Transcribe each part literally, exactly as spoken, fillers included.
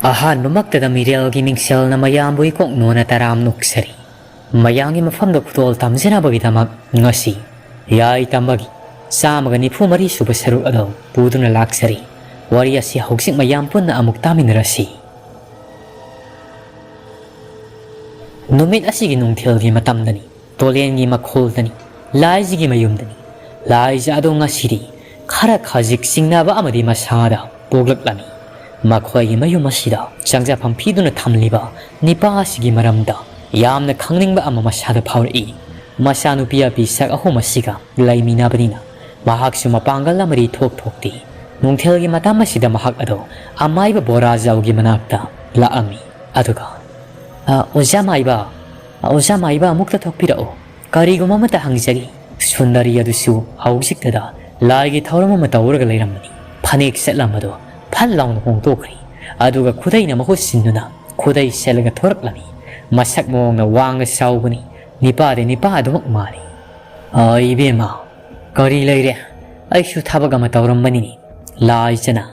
ꯑꯍꯥꯟꯕꯃꯛꯇꯗ ꯃꯤꯔꯦꯜꯒꯤ ꯃꯤꯡꯁꯦꯜꯅ ꯃꯌꯥꯝꯕꯨ ꯏꯀꯣꯛ ꯅꯣꯟꯅ ꯇꯔꯥꯝ ꯅꯣꯛꯆꯔꯤ꯫ ꯃꯌꯥꯝꯒꯤ ꯃꯐꯝꯗ ꯈꯨꯗꯣꯜ ꯇꯝꯖꯅꯕꯒꯤꯗꯃꯛ ꯉꯁꯤ ꯌꯥꯏ ꯇꯝꯕꯒꯤ ꯆꯥꯝꯃꯒ ꯅꯤꯐꯨ ꯃꯔꯤ ꯁꯨꯕ ꯁꯔꯨꯛ ꯑꯗꯨ ꯄꯨꯗꯨꯅ ꯂꯥꯛꯆꯔꯤ꯫ ꯋꯥꯔꯤ ꯑꯁꯤ ꯍꯧꯖꯤꯛ ꯃꯌꯥꯝ ꯄꯨꯟꯅ ꯑꯃꯨꯛ ꯇꯥꯃꯤꯟꯅꯔꯁꯤ꯫ ꯅꯨꯃꯤꯠ ꯑꯁꯤꯒꯤ ꯅꯨꯡꯊꯤꯜꯒꯤ ꯃꯇꯝꯗꯅꯤ꯫ ꯇꯣꯂꯦꯟꯒꯤ ꯃꯈꯣꯜꯗꯅꯤ, ꯂꯥꯏꯖꯒꯤ ꯃꯌꯨꯝꯗꯅꯤ꯫ ꯂꯥꯏꯖ ꯑꯗꯣ ꯉꯁꯤꯗꯤ ꯈꯔ ꯈꯖꯤꯛ ꯆꯤꯡꯅꯕ ꯑꯃꯗꯤ ꯃꯁꯥꯗ ꯄꯣꯛꯂꯛꯂꯝꯃꯤ꯫ ꯃꯈꯣꯏꯒꯤ ꯃꯌꯨꯝ ꯑꯁꯤꯗ ꯆꯪꯖꯐꯝ ꯄꯤꯗꯨꯅ ꯊꯝꯂꯤꯕ ꯅꯤꯄꯥ ꯑꯁꯤꯒꯤ ꯃꯔꯝꯗ ꯌꯥꯝꯅ ꯈꯪꯅꯤꯡꯕ ꯑꯃ ꯃꯁꯥꯗ ꯐꯥꯎꯔꯛꯏ꯫ ꯃꯆꯥꯅꯨꯄꯤ ꯑꯄꯤ ꯁꯛ ꯑꯍꯨꯝ ꯑꯁꯤꯒ ꯂꯩꯃꯤꯟꯅꯕꯅꯤꯅ ꯃꯍꯥꯛꯁꯨ ꯃꯄꯥꯡꯒꯜ ꯑꯃꯗꯤ ꯊꯣꯛ ꯊꯣꯛꯇꯦ꯫ ꯅꯨꯡꯊꯤꯜꯒꯤ ꯃꯇꯝ ꯑꯁꯤꯗ ꯃꯍꯥꯛ ꯑꯗꯣ ꯑꯃꯥꯏꯕ ꯕꯣꯔꯥꯖꯥꯎꯒꯤ ꯃꯅꯥꯛꯇ ꯂꯥꯛꯑꯝꯃꯤ꯫ ꯑꯗꯨꯒ, "ꯑ, ꯑꯣꯖꯥ ꯃꯥꯏꯕ, ꯑ, ꯑꯣꯖꯥ ꯃꯥꯏꯕ, ꯑꯃꯨꯛꯇ ꯊꯣꯛꯄꯤꯔꯛꯎ꯫ ꯀꯔꯤꯒꯨꯝꯕ ꯑꯃꯇ ꯍꯪꯖꯒꯦ꯫" ꯁꯨꯟꯗꯔꯤ ꯑꯗꯨꯁꯨ ꯍꯧꯖꯤꯛꯇꯗ ꯂꯥꯏꯒꯤ ꯊꯧꯔꯝ ꯑꯃ ꯇꯧꯔꯒ ꯂꯩꯔꯝꯕꯅꯤ꯫ ꯐꯅꯦꯛ ꯁꯦꯠꯂꯝꯕꯗꯣ ꯐꯠ ꯂꯥꯎꯅ ꯍꯣꯡꯗꯣꯛꯈ꯭ꯔꯦ꯫ ꯑꯗꯨꯒ ꯈꯨꯗꯩꯅ ꯃꯍꯨꯠ ꯁꯤꯟꯗꯨꯅ ꯈꯨꯗꯩ ꯁꯦꯠꯂꯒ ꯊꯣꯔꯛꯂꯝꯃꯤ꯫ ꯃꯁꯛ ꯃꯑꯣꯡꯅ ꯋꯥꯡꯅ ꯆꯥꯎꯕꯅꯤ꯫ ꯅꯤꯄꯥꯗꯤ ꯅꯤꯄꯥ ꯑꯗꯨꯃꯛ ꯃꯥꯜꯂꯤ꯫ "ꯑ, ꯏꯕꯦꯝꯃ, ꯀꯔꯤ ꯂꯩꯔꯦ? ꯑꯩꯁꯨ ꯊꯕꯛ ꯑꯃ ꯇꯧꯔꯝꯕꯅꯤꯅꯦ꯫" ꯂꯥꯏꯖꯅ,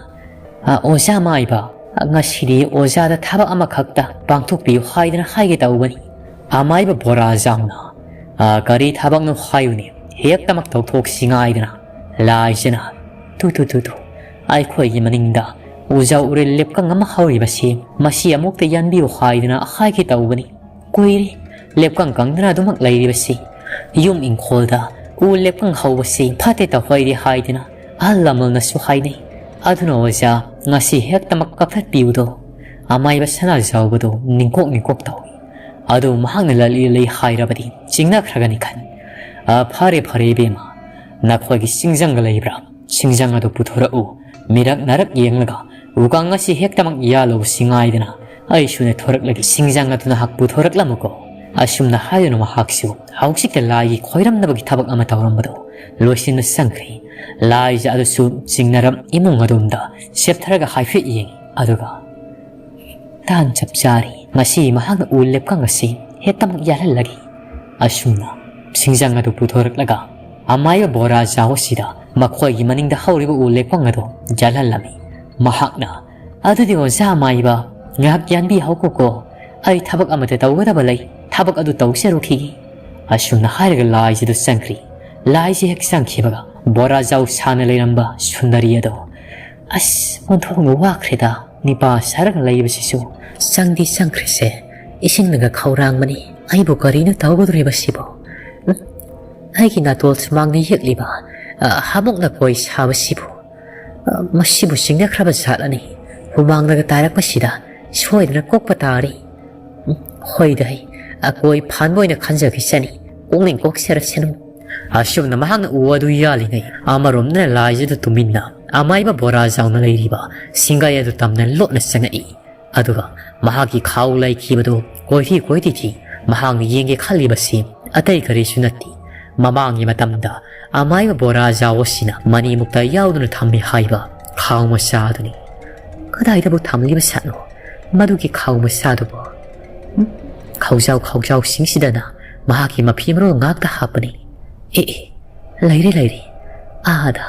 "ꯑ, ꯑꯣꯖꯥ ꯃꯥꯏꯕ, ꯉꯁꯤꯗꯤ ꯑꯣꯖꯥꯗ ꯊꯕꯛ ꯑꯃꯈꯛꯇ ꯄꯥꯡꯊꯣꯛꯄꯤꯌꯨ ꯍꯥꯏꯗꯅ ꯍꯥꯏꯒꯦ ꯇꯧꯕꯅꯤ꯫" ꯑꯃꯥꯏꯕ ꯕꯣꯔꯥꯖꯥꯎꯅ, "ꯑ, ꯀꯔꯤ ꯊꯕꯛꯅꯣ ꯍꯥꯏꯌꯨꯅꯦ, ꯍꯦꯛꯇꯃꯛ ꯇꯧꯊꯣꯛꯁꯤ ꯉꯥꯏꯗꯅ꯫" ꯂꯥꯏꯖꯅ, "ꯇꯨ, ꯇꯨ, ꯇꯨ, ꯇꯨ, ꯑꯩꯈꯣꯏꯒꯤ ꯃꯅꯤꯡꯗ ꯎꯖꯥꯎ ꯎꯔꯦꯜ ꯂꯦꯞꯀꯪ ꯑꯃ ꯍꯧꯔꯤꯕꯁꯤ, ꯃꯁꯤ ꯑꯃꯨꯛꯇ ꯌꯥꯟꯕꯤꯌꯨ ꯍꯥꯏꯗꯅ ꯍꯥꯏꯒꯦ ꯇꯧꯕꯅꯤ꯫ ꯀꯨꯏꯔꯦ ꯂꯦꯞꯀꯪ ꯀꯪꯗꯅ ꯑꯗꯨꯃꯛ ꯂꯩꯔꯤꯕꯁꯤ꯫ ꯌꯨꯝ ꯏꯪꯈꯣꯜꯗ ꯎ ꯂꯦꯞꯀꯪ ꯍꯧꯕꯁꯤ ꯐꯠꯇꯦ ꯇꯧꯍꯩꯗꯦ ꯍꯥꯏꯗꯅ ꯑꯍꯜ ꯂꯃꯟꯅꯁꯨ ꯍꯥꯏꯅꯩ꯫ ꯑꯗꯨꯅ ꯑꯣꯖꯥ, ꯉꯁꯤ ꯍꯦꯛꯇꯃꯛ ꯀꯛꯊꯠꯄꯤꯌꯨꯗꯣ꯫" ꯑꯃꯥꯏꯕ ꯁꯅꯥꯖꯥꯎꯕꯗꯣ ꯅꯤꯡꯀꯣꯛ ꯅꯤꯡꯀꯣꯛ ꯇꯧꯏ꯫ ꯑꯗꯨ ꯃꯍꯥꯛꯅ ꯂꯂꯤ ꯂꯂꯤ ꯍꯥꯏꯔꯕꯗꯤ ꯆꯤꯡꯅꯈ꯭ꯔꯒꯅꯤ ꯈꯟ꯫ "ꯑ, ꯐꯔꯦ, ꯐꯔꯦ ꯏꯕꯦꯝꯃ, ꯅꯈꯣꯏꯒꯤ ꯁꯤꯡꯖꯪꯒ ꯂꯩꯕ꯭ꯔꯥ? ꯁꯤꯡꯖꯪ ꯑꯗꯨ ꯄꯨꯊꯣꯔꯛꯎ꯫ ꯃꯤꯔꯛ ꯅꯥꯔꯛ ꯌꯦꯡꯂꯒ ꯎꯀꯥꯡ ꯑꯁꯤ ꯍꯦꯛꯇꯃꯛ ꯌꯥꯜꯂꯨꯕꯁꯤ ꯉꯥꯏꯗꯅ ꯑꯩꯁꯨ ꯅꯦꯠꯊꯣꯔꯛꯂꯒꯦ꯫ ꯁꯤꯡꯖꯪ ꯑꯗꯨ ꯅꯍꯥꯛ ꯄꯨꯊꯣꯔꯛꯂꯝꯃꯨꯀꯣ꯫" ꯑꯁꯨꯝꯅ ꯍꯥꯏꯗꯨꯅ ꯃꯍꯥꯛꯁꯨ ꯍꯧꯖꯤꯛꯇ ꯂꯥꯏꯒꯤ ꯈꯣꯏꯔꯝꯅꯕꯒꯤ ꯊꯕꯛ ꯑꯃ ꯇꯧꯔꯝꯕꯗꯨ ꯂꯣꯏꯁꯤꯟꯕ ꯆꯪꯈ꯭ꯔꯦ꯫ ꯂꯥꯏꯖ ꯑꯗꯨꯁꯨ ꯆꯤꯡꯅꯔꯝ ꯏꯃꯨꯡ ꯑꯗꯣꯝꯗ ꯆꯦꯞꯊꯔꯒ ꯍꯥꯏꯐꯦꯠ ꯌꯦꯡꯉꯤ꯫ ꯑꯗꯨꯒ, "ꯇꯥꯟ ꯆꯞ ꯆꯥꯔꯦ꯫ ꯉꯁꯤ ꯃꯍꯥꯛꯅ ꯎ ꯂꯦꯞꯀꯪ ꯑꯁꯤ ꯍꯦꯛꯇꯃꯛ ꯌꯥꯜꯍꯜꯂꯒꯦ꯫" ꯑꯁꯨꯝꯅ ꯁꯤꯡꯖꯪ ꯑꯗꯨ ꯄꯨꯊꯣꯔꯛꯂꯒ ꯑꯃꯥꯏꯕ ꯕꯣꯔꯥꯖꯥꯎ ꯑꯁꯤꯗ ꯃꯈꯣꯏꯒꯤ ꯃꯅꯤꯡꯗ ꯍꯧꯔꯤꯕ ꯎ ꯂꯦꯞꯀꯪ ꯑꯗꯨ ꯌꯥꯜꯍꯜꯂꯝꯃꯤ꯫ ꯃꯍꯥꯛꯅ "ꯑꯗꯨꯗꯤ ꯑꯣꯖꯥ ꯑꯃꯥꯏꯕ, ꯉꯥꯏꯍꯥꯛ ꯌꯥꯟꯕꯤꯍꯧꯀꯣꯀꯣ, ꯑꯩ ꯊꯕꯛ ꯑꯃꯇ ꯇꯧꯒꯗꯕ ꯂꯩ, ꯊꯕꯛ ꯑꯗꯨ ꯇꯧꯖꯔꯨꯈꯤꯒꯦ"꯫ ꯑꯁꯨꯝꯅ ꯍꯥꯏꯔꯒ ꯂꯥꯏꯁꯤꯗ ꯆꯪꯈ꯭ꯔꯤ꯫ ꯂꯥꯏꯁꯤ ꯍꯦꯛ ꯆꯪꯈꯤꯕꯒ ꯕꯣꯔꯥ ꯖꯥꯎ ꯁꯥꯅ ꯂꯩꯔꯝꯕ ꯁꯨꯟꯗꯔꯤ ꯑꯗꯣ, "ꯑꯁ, ꯑꯣꯟꯊꯣꯛꯅ ꯋꯥꯈ꯭ꯔꯦꯗ, ꯅꯤꯄꯥ ꯁꯥꯔꯒ ꯂꯩꯕꯁꯤꯁꯨ꯫ ꯆꯪꯗꯤ ꯆꯪꯈ꯭ꯔꯤꯁꯦ, ꯏꯁꯤꯡꯅꯒ ꯈꯧꯔꯥꯡꯕꯅꯤ꯫ ꯑꯩꯕꯨ ꯀꯔꯤꯅꯣ ꯇꯧꯒꯗꯧꯔꯤꯕꯁꯤꯕꯨ? ꯎꯝ? ꯑꯩꯒꯤ ꯅꯥꯇꯣꯟ ꯁꯨꯃꯥꯡꯗ ꯌꯦꯛꯂꯤꯕ, ꯑ, ꯍꯥꯃꯨꯛ ꯅꯀꯣꯏ ꯁꯥꯕꯁꯤꯕꯨ, ꯑ, ꯃꯁꯤꯕꯨ ꯁꯤꯡꯅꯈ꯭ꯔꯕ ꯖꯥꯠꯂꯅꯤ? ꯍꯨꯃꯥꯡꯅꯒ ꯇꯥꯔꯛꯄꯁꯤꯗ ꯁꯣꯏꯗꯅ ꯀꯣꯛꯄ ꯇꯥꯔꯤ꯫ ꯎꯝ, ꯍꯣꯏꯗ, ꯑꯩ ꯑꯀꯣꯏ ꯐꯥꯟꯕ ꯑꯣꯏꯅ ꯈꯟꯖꯈꯤꯁꯅꯤ꯫ ꯀꯣꯛꯅꯤꯡ ꯀꯣꯛꯆꯔꯁꯅꯨ"꯫ ꯑꯁꯨꯝꯅ ꯃꯍꯥꯛꯅ ꯎ ꯑꯗꯨ ꯌꯥꯜꯂꯤꯉꯩ, ꯑꯃꯔꯣꯝꯗꯅ ꯂꯥꯏꯖꯗꯨ ꯇꯨꯃꯤꯟꯅ ꯑꯃꯥꯏꯕ ꯕꯣꯔꯥ ꯖꯥꯎꯅ ꯂꯩꯔꯤꯕ ꯁꯤꯡꯒꯥꯏ ꯑꯗꯨ ꯇꯝꯅ ꯂꯣꯠꯅ ꯆꯪꯉꯛꯏ꯫ ꯑꯗꯨꯒ ꯃꯍꯥꯛꯀꯤ ꯈꯥꯎ ꯂꯩꯈꯤꯕꯗꯨ ꯀꯣꯏꯊꯤ ꯀꯣꯏꯊꯤ ꯊꯤ꯫ ꯃꯍꯥꯛꯅ ꯌꯦꯡꯒꯦ ꯈꯜꯂꯤꯕꯁꯤ ꯑꯇꯩ ꯀꯔꯤꯁꯨ ꯅꯠꯇꯦ, ꯃꯃꯥꯡꯒꯤ ꯃꯇꯝꯗ ꯑꯃꯥꯏꯕ ꯕꯣꯔꯥ ꯖꯥꯎ ꯑꯁꯤꯅ ꯃꯅꯤꯃꯨꯛꯇ ꯌꯥꯎꯗꯨꯅ ꯊꯝꯃꯤ ꯍꯥꯏꯕ ꯈꯥꯎ ꯃꯆꯥ ꯑꯗꯨꯅꯤ꯫ ꯀꯗꯥꯏꯗꯕꯨ ꯊꯝꯂꯤꯕ ꯁꯥꯠꯅꯣ ꯃꯗꯨꯒꯤ ꯈꯥꯎ ꯃꯆꯥꯗꯨꯕꯨ? ꯎꯝ? ꯈꯥꯎꯖꯥꯎ ꯈꯥꯎꯖꯥꯎꯁꯤꯡꯁꯤꯗꯅ ꯃꯍꯥꯛꯀꯤ ꯃꯐꯤ ꯃꯔꯣꯜ ꯉꯥꯛꯇ ꯍꯥꯞꯄꯅꯤ꯫ ꯑꯦ, ꯑꯦ, ꯂꯩꯔꯦ, ꯂꯩꯔꯦ꯫ ꯑꯥꯗ,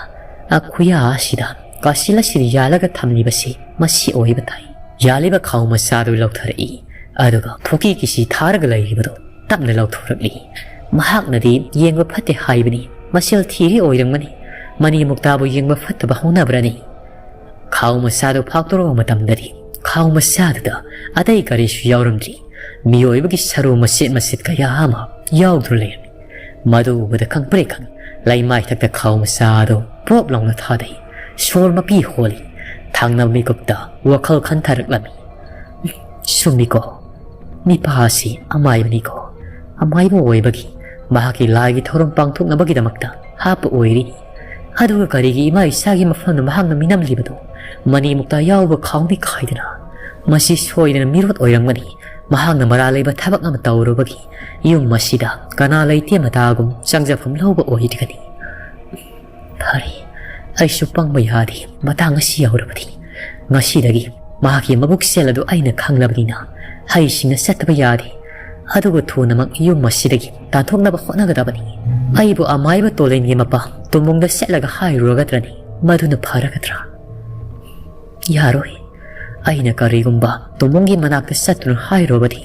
ꯑ, ꯈꯨꯌꯥ ꯑꯁꯤꯗ ꯀꯥꯁꯤꯜ ꯑꯁꯤꯗ ꯌꯥꯜꯂꯒ ꯊꯝꯂꯤꯕꯁꯤ ꯃꯁꯤ ꯑꯣꯏꯕ ꯇꯥꯏ꯫ ꯌꯥꯜꯂꯤꯕ ꯈꯥꯎ ꯃꯆꯥꯗꯨ ꯂꯧꯊꯔꯛꯏ, ꯑꯗꯨꯒ ꯐꯨꯀꯤ ꯀꯤꯁꯤ ꯊꯥꯔꯒ ꯂꯩꯔꯤꯕꯗꯨ ꯇꯞꯅ ꯂꯧꯊꯣꯔꯛꯂꯤ꯫ ꯃꯍꯥꯛꯅꯗꯤ ꯌꯦꯡꯕ ꯐꯠꯇꯦ ꯍꯥꯏꯕꯅꯤ, ꯃꯁꯦꯜ ꯊꯤꯔꯤ ꯑꯣꯏꯔꯝꯒꯅꯤ꯫ ꯃꯅꯤ ꯃꯨꯛꯇꯥꯕꯨ ꯌꯦꯡꯕ ꯐꯠꯇꯕ ꯍꯧꯅꯕ꯭ꯔꯅꯤ? ꯈꯥꯎ ꯃꯆꯥꯗꯨ ꯐꯥꯛꯇꯣꯔꯛꯄ ꯃꯇꯝꯗꯗꯤ ꯈꯥꯎ ꯃꯆꯥꯗꯨꯗ ꯑꯇꯩ ꯀꯔꯤꯁꯨ ꯌꯥꯎꯔꯝꯗ꯭ꯔꯤ꯫ ꯃꯤꯑꯣꯏꯕꯒꯤ ꯁꯔꯨ ꯃꯆꯦꯠ ꯃꯆꯦꯠ ꯀꯌꯥ ꯑꯃ ꯌꯥꯎꯗꯨꯅ ꯂꯩꯔꯝꯃꯤ꯫ ꯃꯗꯨ ꯎꯕꯗ ꯈꯪꯄ꯭ꯔꯦꯛ ꯈꯪꯏ꯫ ꯂꯩꯃꯥꯏꯊꯛꯇ ꯈꯥꯎ ꯃꯆꯥ ꯑꯗꯨ ꯄ꯭ꯔꯣꯞ ꯂꯥꯎꯅ ꯊꯥꯗꯩ꯫ ꯁꯣꯔ ꯃꯄꯤ ꯍꯣꯜꯂꯤ꯫ ꯊꯪꯅꯕ ꯃꯤꯀꯨꯞꯇ ꯋꯥꯈꯜ ꯈꯟꯊꯔꯛꯂꯝꯃꯤ꯫ ꯆꯨꯝꯃꯤꯀꯣ, ꯅꯤꯄꯥ ꯑꯁꯤ ꯑꯃꯥꯏꯕꯅꯤꯀꯣ꯫ ꯑꯃꯥꯏꯕ ꯑꯣꯏꯕꯒꯤ ꯃꯍꯥꯛꯀꯤ ꯂꯥꯏꯒꯤ ꯊꯧꯔꯝ ꯄꯥꯡꯊꯣꯛꯅꯕꯒꯤꯗꯃꯛꯇ ꯍꯥꯞꯄ ꯑꯣꯏꯔꯤ꯫ ꯑꯗꯨꯒ ꯀꯔꯤꯒꯤ ꯏꯃꯥ ꯏꯆꯥꯒꯤ ꯃꯐꯝꯗ ꯃꯍꯥꯛꯅ ꯃꯤꯅꯝꯂꯤꯕꯗꯣ? ꯃꯅꯤꯃꯨꯛꯇ ꯌꯥꯎꯕ ꯈꯥꯎꯅꯤ ꯈꯥꯏꯗꯅ꯫ ꯃꯁꯤ ꯁꯣꯏꯗꯅ ꯃꯤꯔꯣꯠ ꯑꯣꯏꯔꯝꯒꯅꯤ꯫ ꯃꯍꯥꯛꯅ ꯃꯔꯥꯜ ꯂꯩꯕ ꯊꯕꯛ ꯑꯃ ꯇꯧꯔꯨꯕꯒꯤ ꯌꯨꯝ ꯑꯁꯤꯗ ꯀꯅꯥ ꯂꯩꯇꯦ ꯃꯇꯥꯒꯨꯝ ꯆꯪꯖꯐꯝ ꯂꯧꯕ ꯑꯣꯏꯔꯤꯒꯅꯤ꯫ ꯐꯔꯦ, ꯑꯩꯁꯨ ꯄꯪꯕ ꯌꯥꯗꯦ꯫ ꯃꯇꯥꯡ ꯑꯁꯤ ꯌꯧꯔꯕꯗꯤ ꯉꯁꯤꯗꯒꯤ ꯃꯍꯥꯛꯀꯤ ꯃꯕꯨꯛ ꯁꯦꯜ ꯑꯗꯨ ꯑꯩꯅ ꯈꯪꯂꯕꯅꯤꯅ ꯍꯩꯁꯤꯡꯅ ꯆꯠꯇꯕ ꯌꯥꯗꯦ꯫ ꯑꯗꯨꯕꯨ ꯊꯨꯅꯃꯛ ꯌꯨꯝ ꯑꯁꯤꯗꯒꯤ ꯇꯥꯟꯊꯣꯛꯅꯕ ꯍꯣꯠꯅꯒꯗꯕꯅꯤ꯫ ꯑꯩꯕꯨ ꯑꯃꯥꯏꯕ ꯇꯣꯂꯦꯟꯒꯤ ꯃꯄꯥ ꯇꯨꯝꯕꯨꯡꯗ ꯆꯠꯂꯒ ꯍꯥꯏꯔꯨꯔꯒꯗ꯭ꯔꯅꯤ? ꯃꯗꯨꯅ ꯐꯔꯒꯗ꯭ꯔꯥ? ꯌꯥꯔꯣꯏ꯫ ꯑꯩꯅ ꯀꯔꯤꯒꯨꯝꯕ ꯇꯣꯃꯣꯡꯒꯤ ꯃꯅꯥꯛꯇ ꯆꯠꯇꯨꯅ ꯍꯥꯏꯔꯨꯔꯕꯗꯤ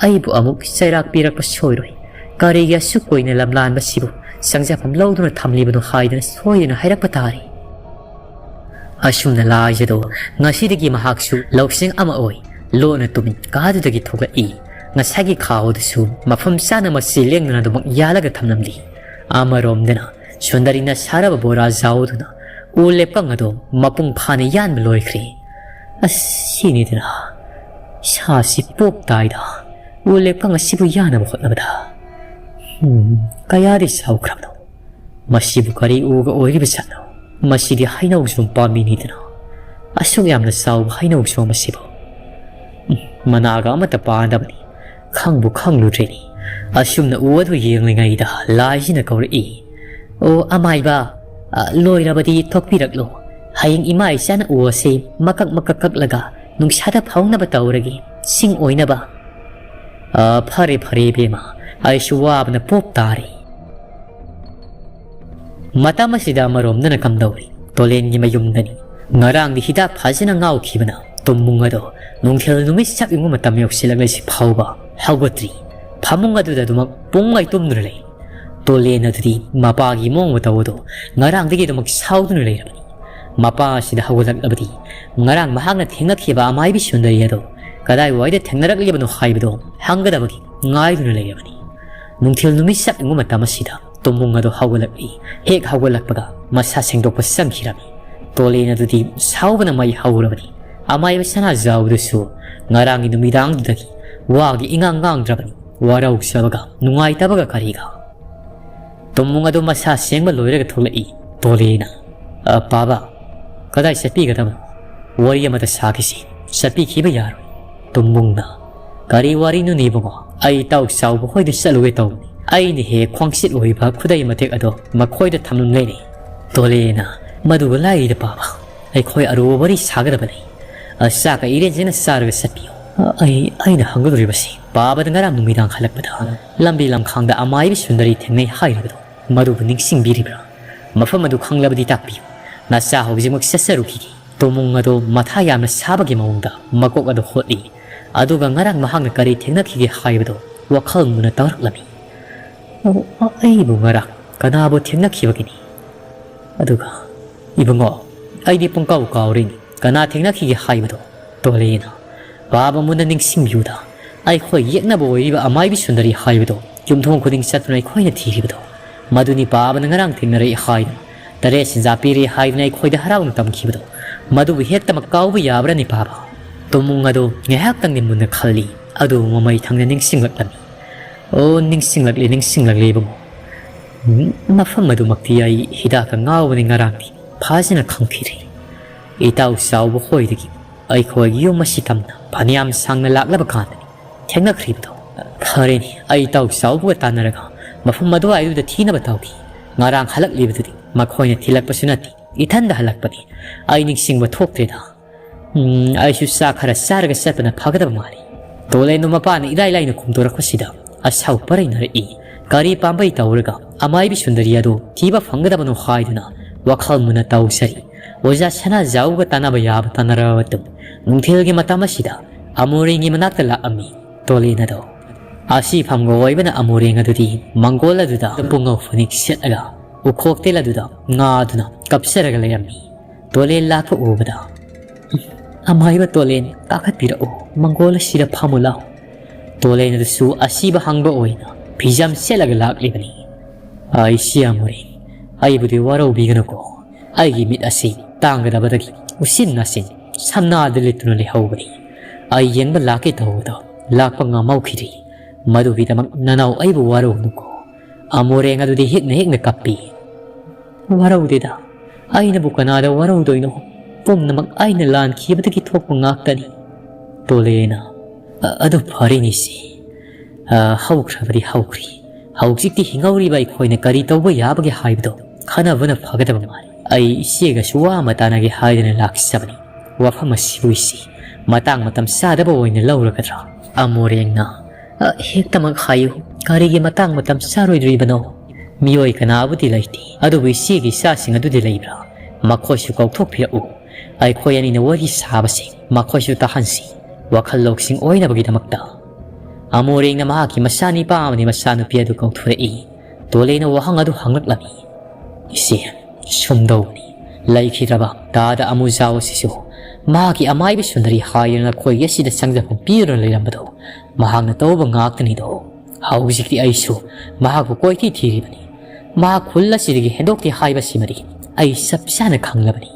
ꯑꯩꯕꯨ ꯑꯃꯨꯛ ꯆꯩꯔꯥꯛ ꯄꯤꯔꯛꯄ ꯁꯣꯏꯔꯣꯏ꯫ ꯀꯔꯤꯒꯤ ꯑꯁꯨꯛ ꯀꯨꯏꯅ ꯂꯝꯂꯥꯟꯕꯁꯤꯕꯨ ꯆꯪꯖꯐꯝ ꯂꯧꯗꯨꯅ ꯊꯝꯂꯤꯕꯅꯣ ꯍꯥꯏꯗꯅ ꯁꯣꯏꯗꯅ ꯍꯥꯏꯔꯛꯄ ꯇꯥꯔꯦ꯫ ꯑꯁꯨꯝꯅ ꯂꯥꯏꯖꯗꯣ ꯉꯁꯤꯗꯒꯤ ꯃꯍꯥꯛꯁꯨ ꯂꯧꯁꯤꯡ ꯑꯃ ꯑꯣꯏ ꯂꯣꯟꯅ ꯇꯨꯃꯤꯟ ꯀꯥꯗꯨꯗꯒꯤ ꯊꯣꯛꯂꯛꯏ꯫ ꯉꯁꯥꯏꯒꯤ ꯈꯥꯎꯗꯨꯁꯨ ꯃꯐꯝ ꯆꯥꯅ ꯃꯆꯤ ꯂꯦꯡꯗꯅ ꯑꯗꯨꯃꯛ ꯌꯥꯜꯂꯒ ꯊꯝꯂꯝꯂꯤ꯫ ꯑꯃꯔꯣꯝꯗꯅ ꯁꯨꯟꯗꯔꯤꯅ ꯁꯥꯔꯕ ꯕꯣꯔꯥ ꯖꯥꯎꯗꯨꯅ ꯎ ꯂꯦꯞꯀꯪ ꯑꯗꯣ ꯃꯄꯨꯡ ꯐꯥꯅ ꯌꯥꯟꯕ ꯂꯣꯏꯈ꯭ꯔꯦ꯫ ꯑꯁ, ꯁꯤꯅꯤꯗꯅ ꯏꯁꯥꯁꯤ ꯄꯣꯞ ꯇꯥꯏꯗ꯫ ꯎ ꯂꯦꯞꯀꯪ ꯑꯁꯤꯕꯨ ꯌꯥꯟꯅꯕ ꯍꯣꯠꯅꯕꯗ꯫ ꯎꯝ, ꯀꯌꯥꯗꯤ ꯆꯥꯎꯈ꯭ꯔꯕꯅꯣ? ꯃꯁꯤꯕꯨ ꯀꯔꯤ ꯎꯒ ꯑꯣꯏꯔꯤꯕ ꯖꯥꯠꯅꯣ? ꯃꯁꯤꯗꯤ ꯍꯩꯅꯧꯖꯣꯝ ꯄꯥꯝꯕꯤꯅꯤꯗꯅ꯫ ꯑꯁꯨꯛ ꯌꯥꯝꯅ ꯆꯥꯎꯕ ꯍꯩꯅꯧꯖꯣꯝ ꯑꯁꯤꯕꯨ꯫ ꯎꯝ, ꯃꯅꯥꯒ ꯑꯃꯠꯇ ꯄꯥꯟꯗꯕꯅꯤ꯫ ꯈꯪꯕꯨ ꯈꯪꯂꯨꯗ꯭ꯔꯦꯅꯦ꯫ ꯑꯁꯨꯝꯅ ꯎ ꯑꯗꯨ ꯌꯦꯡꯂꯤꯉꯩꯗ ꯂꯥꯏꯁꯤꯅ ꯀꯧꯔꯛꯏ, "ꯑꯣ ꯑꯃꯥꯏꯕ, ꯑ, ꯂꯣꯏꯔꯕꯗꯤ ꯊꯣꯛꯄꯤꯔꯛꯂꯣ꯫ ꯍꯌꯦꯡ ꯏꯃꯥ ꯏꯆꯥꯅ ꯎ ꯑꯁꯤ ꯃꯀꯛ ꯃꯀꯛ ꯀꯛꯂꯒ ꯅꯨꯡꯁꯥꯗ ꯐꯧꯅꯕ ꯇꯧꯔꯒꯦ, ꯁꯤꯡ ꯑꯣꯏꯅꯕ"꯫ "ꯑ, ꯐꯔꯦ ꯐꯔꯦ ꯏꯕꯦꯝꯃ, ꯑꯩꯁꯨ ꯋꯥꯕꯅ ꯄꯣꯞ ꯇꯥꯔꯦ"꯫ ꯃꯇꯝ ꯑꯁꯤꯗ ꯑꯃꯔꯣꯝꯗꯅ ꯀꯝꯗꯧꯔꯤ? ꯇꯣꯂꯦꯟꯒꯤ ꯃꯌꯨꯝꯗꯅꯤ꯫ ꯉꯔꯥꯡꯗꯤ ꯍꯤꯗꯥꯛ ꯐꯖꯅ ꯉꯥꯎꯈꯤꯕꯅ ꯇꯨꯝꯃꯨꯡ ꯑꯗꯣ ꯅꯨꯡꯊꯤꯜ ꯅꯨꯃꯤꯠ ꯆꯞ ꯌꯨꯡꯕ ꯃꯇꯝ ꯌꯧꯁꯤꯜꯂꯛꯂꯤꯁꯤ ꯐꯥꯎꯕ ꯍꯧꯒꯠꯇ꯭ꯔꯤ꯫ ꯐꯃꯨꯡ ꯑꯗꯨꯗ ꯑꯗꯨꯃꯛ ꯄꯨꯡꯉꯩ ꯇꯨꯝꯗꯨꯅ ꯂꯩ꯫ ꯇꯣꯂꯦꯟ ꯑꯗꯨꯗꯤ ꯃꯄꯥꯒꯤ ꯃꯑꯣꯡ ꯃꯇꯧ ꯑꯗꯣ ꯉꯔꯥꯡꯗꯒꯤ ꯑꯗꯨꯃꯛ ꯁꯥꯎꯗꯨꯅ ꯂꯩꯔꯕꯅꯤ꯫ ꯃꯄꯥ ꯑꯁꯤꯗ ꯍꯧꯒꯠꯂꯛꯂꯕꯗꯤ ꯉꯔꯥꯡ ꯃꯍꯥꯛꯅ ꯊꯦꯡꯅꯈꯤꯕ ꯑꯃꯥꯏꯕꯤ ꯁꯨꯟꯗꯔꯤ ꯑꯗꯣ ꯀꯗꯥꯏꯋꯥꯏꯗ ꯊꯦꯡꯅꯔꯛꯂꯤꯕꯅꯣ ꯍꯥꯏꯕꯗꯣ ꯍꯪꯒꯗꯕꯒꯤ ꯉꯥꯏꯗꯨꯅ ꯂꯩꯔꯕꯅꯤ꯫ ꯅꯨꯡꯊꯤꯜ ꯅꯨꯃꯤꯠ ꯆꯞ ꯌꯨꯡꯕ ꯃꯇꯝ ꯑꯁꯤꯗ ꯇꯨꯝꯃꯨꯡ ꯑꯗꯨ ꯍꯧꯒꯠꯂꯛꯏ꯫ ꯍꯦꯛ ꯍꯧꯒꯠꯂꯛꯄꯒ ꯃꯁꯥ ꯁꯦꯡꯗꯣꯛꯄ ꯆꯪꯈꯤꯔꯝꯃꯤ꯫ ꯇꯣꯂꯦꯟ ꯑꯗꯨꯗꯤ ꯁꯥꯎꯕꯅ ꯃꯩ ꯍꯧꯔꯕꯅꯤ꯫ ꯑꯃꯥꯏꯕ ꯁꯅꯥꯖꯥꯎꯗꯨꯁꯨ ꯉꯔꯥꯡꯒꯤ ꯅꯨꯃꯤꯗꯥꯡꯗꯨꯗꯒꯤ ꯋꯥꯒ ꯏꯉꯥꯡ ꯉꯥꯡꯗ꯭ꯔꯕꯅꯤ꯫ ꯋꯥꯔꯧꯖꯕꯒ ꯅꯨꯡꯉꯥꯏꯇꯕꯒ ꯀꯔꯤꯒ꯫ ꯇꯨꯝꯃꯨꯡ ꯑꯗꯨ ꯃꯁꯥ ꯁꯦꯡꯕ ꯂꯣꯏꯔꯒ ꯊꯣꯛꯂꯛꯏ꯫ ꯇꯣꯂꯦꯟꯅ, "ꯑ, ꯄꯥꯕ, ꯀꯗꯥꯏ ꯆꯠꯄꯤꯒꯗꯕꯅꯣ? ꯋꯥꯔꯤ ꯑꯃꯇ ꯁꯥꯈꯤꯁꯤ꯫ ꯆꯠꯄꯤꯈꯤꯕ ꯌꯥꯔꯣꯏ"꯫ ꯇꯨꯝꯃꯨꯡꯅ, "ꯀꯔꯤ ꯋꯥꯔꯤꯅꯣꯅꯦ ꯏꯕꯨꯡꯉꯣ? ꯑꯩ ꯏꯇꯥꯎ ꯆꯥꯎꯕ ꯍꯣꯏꯗ ꯆꯠꯂꯨꯒꯦ ꯇꯧꯕꯅꯤ꯫ ꯑꯩꯅ ꯍꯦꯛ ꯈ꯭ꯋꯥꯡꯆꯤꯠ ꯑꯣꯏꯕ ꯈꯨꯗꯩ ꯃꯇꯦꯛ ꯑꯗꯣ ꯃꯈꯣꯏꯗ ꯊꯝꯂꯝꯂꯦꯅꯦ"꯫ ꯇꯣꯂꯦꯟꯅ, "ꯃꯗꯨꯒ ꯂꯥꯏꯔꯤꯗ ꯄꯥꯕ, ꯑꯩꯈꯣꯏ ꯑꯔꯨꯕ ꯋꯥꯔꯤ ꯁꯥꯒꯗꯕ ꯂꯩ꯫ ꯑ, ꯆꯥꯛꯀ ꯏꯔꯦꯟꯖꯅ ꯆꯥꯔꯒ ꯆꯠꯄꯤꯌꯨ"꯫ "ꯑ, ꯑꯩ, ꯑꯩꯅ ꯍꯪꯒꯗꯧꯔꯤꯕꯁꯤ, ꯄꯥꯕꯗ ꯉꯔꯥꯡ ꯅꯨꯃꯤꯗꯥꯡ ꯍꯜꯂꯛꯄꯗ ꯂꯝꯕꯤ ꯂꯝꯈꯥꯡꯗ ꯑꯃꯥꯏꯕꯤ ꯁꯨꯟꯗꯔꯤ ꯊꯦꯡꯅꯩ ꯍꯥꯏꯔꯤꯕꯗꯣ, ꯃꯗꯨꯕꯨ ꯅꯤꯡꯁꯤꯡꯕꯤꯔꯤꯕ꯭ꯔꯥ? ꯃꯐꯝ ꯑꯗꯨ ꯈꯪꯂꯕꯗꯤ ꯇꯥꯛꯄꯤꯌꯨ꯫ ꯅꯆꯥ ꯍꯧꯖꯤꯛꯃꯛ ꯆꯠꯆꯔꯨꯈꯤꯒꯦ"꯫ ꯇꯣꯃꯨꯡ ꯑꯗꯨ ꯃꯊꯥ ꯌꯥꯝꯅ ꯁꯥꯕꯒꯤ ꯃꯑꯣꯡꯗ ꯃꯀꯣꯛ ꯑꯗꯨ ꯍꯣꯠꯂꯤ꯫ ꯑꯗꯨꯒ ꯉꯔꯥꯡ ꯃꯍꯥꯛꯅ ꯀꯔꯤ ꯊꯦꯡꯅꯈꯤꯒꯦ ꯍꯥꯏꯕꯗꯨ ꯋꯥꯈꯜ ꯃꯨꯟꯅ ꯇꯧꯔꯛꯂꯝꯃꯤ꯫ "ꯑꯣ, ꯑꯩꯕꯨ ꯉꯔꯥꯡ ꯀꯅꯥꯕꯨ ꯊꯦꯡꯅꯈꯤꯕꯒꯤꯅꯤ? ꯑꯗꯨꯒ ꯏꯕꯨꯡꯉꯣ, ꯑꯩꯗꯤ ꯄꯨꯡꯀꯥꯎ ꯀꯥꯎꯔꯤꯅꯤ꯫ ꯀꯅꯥ ꯊꯦꯡꯅꯈꯤꯒꯦ ꯍꯥꯏꯕꯗꯣ?" ꯇꯣꯂꯦꯅ ꯄꯥꯕ ꯃꯨꯟꯅ ꯅꯤꯡꯁꯤꯡꯕꯤꯌꯨꯗ꯫ ꯑꯩꯈꯣꯏ ꯌꯦꯛꯅꯕ ꯑꯣꯏꯔꯤꯕ ꯑꯃꯥꯏꯕꯤ ꯁꯨꯟꯗꯔꯤ ꯍꯥꯏꯕꯗꯣ ꯌꯨꯝꯊꯣꯡ ꯈꯨꯗꯤꯡ ꯆꯠꯇꯨꯅ ꯑꯩꯈꯣꯏꯅ ꯊꯤꯔꯤꯕꯗꯣ꯫ ꯃꯗꯨꯅꯤ ꯄꯥꯕꯅ ꯉꯔꯥꯡ ꯊꯦꯡꯅꯔꯛꯏ ꯍꯥꯏꯗꯨꯅ ꯇꯔꯦꯠ ꯁꯦꯟꯖꯥ ꯄꯤꯔꯦ ꯍꯥꯏꯗꯨꯅ ꯑꯩꯈꯣꯏꯗ ꯍꯔꯥꯎꯅ ꯇꯝꯈꯤꯕꯗꯣ꯫ ꯃꯗꯨꯕꯨ ꯍꯦꯛꯇꯃꯛ ꯀꯥꯎꯕ ꯌꯥꯕ꯭ꯔꯅꯤ ꯄꯥꯕ? ꯇꯣꯃꯨꯡ ꯑꯗꯨ ꯉꯥꯏꯍꯥꯛꯇꯪꯗꯤ ꯃꯨꯟꯅ ꯈꯜꯂꯤ꯫ ꯑꯗꯨꯕꯨ ꯃꯃꯩ ꯊꯪꯅ ꯅꯤꯡꯁꯤꯡꯂꯛꯂꯝꯃꯤ꯫ "ꯑꯣ, ꯅꯤꯡꯁꯤꯡꯂꯛꯂꯦ, ꯅꯤꯡꯁꯤꯡꯂꯛꯂꯦ ꯏꯕꯨꯡꯉꯣ꯫ ꯎꯝ, ꯃꯐꯝ ꯑꯗꯨꯃꯛꯇꯤ ꯑꯩ ꯍꯤꯗꯥꯛꯀ ꯉꯥꯎꯕꯅꯤ ꯉꯔꯥꯡꯗꯤ꯫ ꯐꯖꯅ ꯈꯪꯈꯤꯗ꯭ꯔꯦ꯫ ꯏꯇꯥꯎ ꯆꯥꯎꯕ ꯍꯣꯏꯗꯒꯤ ꯑꯩꯈꯣꯏꯒꯤ ꯌꯨꯝ ꯑꯁꯤ ꯇꯝꯅ ꯐꯅꯌꯥꯝ ꯁꯥꯡꯅ ꯂꯥꯛꯂꯕ ꯀꯥꯟꯗꯅꯤ ꯊꯦꯡꯅꯈ꯭ꯔꯤꯕꯗꯣ꯫ ꯐꯔꯦꯅꯦ, ꯑꯩ ꯏꯇꯥꯎ ꯆꯥꯎꯕꯒ ꯇꯥꯟꯅꯔꯒ ꯃꯐꯝ ꯑꯗꯨꯋꯥꯏꯗꯨꯗ ꯊꯤꯅꯕ ꯇꯧꯈꯤ꯫ ꯉꯔꯥꯡ ꯍꯜꯂꯛꯂꯤꯕꯗꯨꯗꯤ ꯃꯈꯣꯏꯅ ꯊꯤꯜꯂꯛꯄꯁꯨ ꯅꯠꯇꯦ, ꯏꯊꯟꯗ ꯍꯜꯂꯛꯄꯅꯤ꯫ ꯑꯩ ꯅꯤꯡꯁꯤꯡꯕ ꯊꯣꯛꯇ꯭ꯔꯦꯗ꯫ ꯎꯝ, ꯑꯩꯁꯨ ꯆꯥꯛ ꯈꯔ ꯆꯥꯔꯒ ꯆꯠꯄꯅ ꯐꯒꯗꯕ ꯃꯥꯜꯂꯤ꯫" ꯇꯣꯂꯦꯟꯗꯨ ꯃꯄꯥꯅ ꯏꯔꯥꯏ ꯂꯥꯏꯅ ꯈꯨꯝꯗꯣꯔꯛꯄꯁꯤꯗ ꯑꯁꯥꯎ ꯄꯔꯩꯅꯔꯛꯏ꯫ ꯀꯔꯤ ꯄꯥꯝꯕꯩ ꯇꯧꯔꯒ ꯑꯃꯥꯏꯕꯤ ꯁꯨꯟꯗꯔꯤ ꯑꯗꯨ ꯊꯤꯕ ꯐꯪꯒꯗꯕꯅꯣ ꯍꯥꯏꯗꯨꯅ ꯋꯥꯈꯜ ꯃꯨꯟꯅ ꯇꯧꯖꯔꯤ꯫ ꯑꯣꯖꯥ ꯁꯅꯥꯖꯥꯎꯒ ꯇꯥꯟꯅꯕ ꯌꯥꯕ ꯇꯥꯟꯅꯔꯕ ꯃꯇꯨꯡ ꯅꯨꯡꯊꯤꯜꯒꯤ ꯃꯇꯝ ꯑꯁꯤꯗ ꯑꯃꯣꯔꯦꯡꯒꯤ ꯃꯅꯥꯛꯇ ꯂꯥꯛꯑꯝꯃꯤ ꯇꯣꯂꯦꯟ ꯑꯗꯣ꯫ ꯑꯁꯤ ꯐꯝꯒ ꯑꯣꯏꯕꯅ ꯑꯃꯣꯔꯦꯡ ꯑꯗꯨꯗꯤ ꯃꯪꯒꯣꯜ ꯑꯗꯨꯗ ꯄꯨꯡꯉꯧ ꯐꯅꯦꯛ ꯁꯦꯠꯂꯒ ꯎꯈꯣꯛꯇꯦꯜ ꯑꯗꯨꯗ ꯉꯥꯗꯨꯅ ꯀꯞꯆꯔꯒ ꯂꯩꯔꯝꯃꯤ꯫ ꯇꯣꯂꯦꯟ ꯂꯥꯛꯄ ꯎꯕꯗ, "ꯑꯃꯥꯏꯕ ꯇꯣꯂꯦꯟ, ꯀꯥꯈꯠꯄꯤꯔꯛꯎ, ꯃꯪꯒꯣꯜ ꯑꯁꯤꯗ ꯐꯝꯃꯨ ꯂꯥꯎ꯫" ꯇꯣꯂꯦꯟ ꯑꯗꯨꯁꯨ ꯑꯁꯤꯕ ꯍꯪꯕ ꯑꯣꯏꯅ ꯐꯤꯖꯝ ꯁꯦꯠꯂꯒ ꯂꯥꯛꯂꯤꯕꯅꯤ꯫ "ꯑꯩꯁꯤ ꯑꯃꯣꯔꯦꯡ, ꯑꯩꯕꯨꯗꯤ ꯋꯥꯔꯧꯕꯤꯒꯅꯨꯀꯣ꯫ ꯑꯩꯒꯤ ꯃꯤꯠ ꯑꯁꯤ ꯇꯥꯡꯒꯗꯕꯗꯒꯤ ꯎꯆꯤꯟ ꯅꯥꯆꯤꯟ ꯁꯝꯅꯥꯗ ꯂꯤꯠꯇꯨꯅ ꯂꯩꯍꯧꯕꯅꯤ꯫ ꯑꯩ ꯌꯦꯡꯕ ꯂꯥꯛꯀꯦ ꯇꯧꯕꯗꯣ ꯂꯥꯛꯄ ꯉꯝꯍꯧꯈꯤꯗ꯭ꯔꯤ꯫ ꯃꯗꯨꯒꯤꯗꯃꯛ ꯅꯅꯥꯎ ꯑꯩꯕꯨ ꯋꯥꯔꯧꯅꯨꯀꯣ꯫" ꯑꯃꯣꯔꯦꯡ ꯑꯗꯨꯗꯤ ꯍꯦꯛꯅ ꯍꯦꯛꯅ ꯀꯞꯄꯤ꯫ "ꯋꯥꯔꯧꯗꯦꯗ, ꯑꯩꯅꯕꯨ ꯀꯅꯥꯗ ꯋꯥꯔꯧꯗꯣꯏꯅꯣ? ꯄꯨꯝꯅꯃꯛ ꯑꯩꯅ ꯂꯥꯟꯈꯤꯕꯗꯒꯤ ꯊꯣꯛꯄ ꯉꯥꯛꯇꯅꯤ꯫" ꯇꯣꯂꯦꯅ, "ꯑ-, ꯑꯗꯨ ꯐꯔꯦꯅꯦ ꯏꯆꯦ꯫ ꯑ, ꯍꯧꯈ꯭ꯔꯕꯗꯤ ꯍꯧꯈ꯭ꯔꯦ꯫ ꯍꯧꯖꯤꯛꯇꯤ ꯍꯤꯡꯍꯧꯔꯤꯕ ꯑꯩꯈꯣꯏꯅ ꯀꯔꯤ ꯇꯧꯕ ꯌꯥꯕꯒꯦ ꯍꯥꯏꯕꯗꯣ ꯈꯟꯅꯕꯅ ꯐꯒꯗꯕ ꯃꯥꯜꯂꯤ꯫ ꯑꯩ ꯏꯆꯦꯒꯁꯨ ꯋꯥ ꯑꯃ ꯇꯥꯟꯅꯒꯦ ꯍꯥꯏꯗꯅ ꯂꯥꯛꯆꯕꯅꯤ꯫ ꯋꯥꯐꯝ ꯑꯁꯤꯕꯨ ꯏꯆꯦ ꯃꯇꯥꯡ ꯃꯇꯝ ꯆꯥꯗꯕ ꯑꯣꯏꯅ ꯂꯧꯔꯒꯗ꯭ꯔꯥ?" ꯑꯃꯣꯔꯦꯡꯅ, "ꯑ, ꯍꯦꯛꯇꯃꯛ ꯍꯥꯏꯌꯨ, ꯀꯔꯤꯒꯤ ꯃꯇꯥꯡ ꯃꯇꯝ ꯆꯥꯔꯣꯏꯗ꯭ꯔꯤꯕꯅꯣ? ꯃꯤꯑꯣꯏ ꯀꯅꯥꯕꯨꯗꯤ ꯂꯩꯇꯦ, ꯑꯗꯨꯕꯨ ꯏꯆꯦꯒꯤ ꯏꯆꯥꯁꯤꯡ ꯑꯗꯨꯗꯤ ꯂꯩꯕ꯭ꯔꯥ? ꯃꯈꯣꯏꯁꯨ ꯀꯧꯊꯣꯛꯄꯤꯔꯛꯎ꯫ ꯑꯩꯈꯣꯏ ꯑꯅꯤꯅ ꯋꯥꯔꯤ ꯁꯥꯕꯁꯤ ꯃꯈꯣꯏꯁꯨ ꯇꯥꯍꯟꯁꯤ꯫ ꯋꯥꯈꯜ ꯂꯧꯁꯤꯡ ꯑꯣꯏꯅꯕꯒꯤꯗꯃꯛꯇ ꯑꯃꯣꯔꯦꯡꯅ ꯃꯍꯥꯛꯀꯤ ꯃꯆꯥꯅꯤꯄꯥ ꯑꯃꯗꯤ ꯃꯆꯥꯅꯨꯄꯤ ꯑꯗꯨ ꯀꯧꯊꯣꯔꯛꯏ꯫ ꯇꯣꯂꯦꯅ ꯋꯥꯍꯪ ꯑꯗꯨ ꯍꯪꯂꯛꯂꯝꯃꯤ꯫ "ꯏꯆꯦ, ꯁꯨꯝꯗꯧꯕꯅꯤ꯫ ꯂꯩꯈꯤꯗ꯭ꯔꯕ ꯇꯥꯗ ꯑꯃꯨꯖꯥꯎ ꯑꯁꯤꯁꯨ ꯃꯍꯥꯛꯀꯤ ꯑꯃꯥꯏꯕ ꯁꯨꯟꯗꯔꯤ ꯍꯥꯏꯗꯨꯅ ꯈꯣꯏ ꯑꯁꯤꯗ ꯆꯪꯖꯐꯝ ꯄꯤꯗꯨꯅ ꯂꯩꯔꯝꯕꯗꯣ ꯃꯍꯥꯛꯅ ꯇꯧꯕ ꯉꯥꯛꯇꯅꯤꯗꯣ꯫ ꯍꯧꯖꯤꯛꯇꯤ ꯑꯩꯁꯨ ꯃꯍꯥꯛꯄꯨ ꯀꯣꯏꯊꯤ ꯊꯤꯔꯤꯕꯅꯤ꯫ ꯃꯍꯥꯛ ꯈꯨꯜ ꯑꯁꯤꯗꯒꯤ ꯍꯦꯟꯗꯣꯛꯇꯦ ꯍꯥꯏꯕꯁꯤꯃꯗꯤ ꯑꯩ ꯆꯞ ꯆꯥꯅ ꯈꯪꯂꯕꯅꯤ꯫"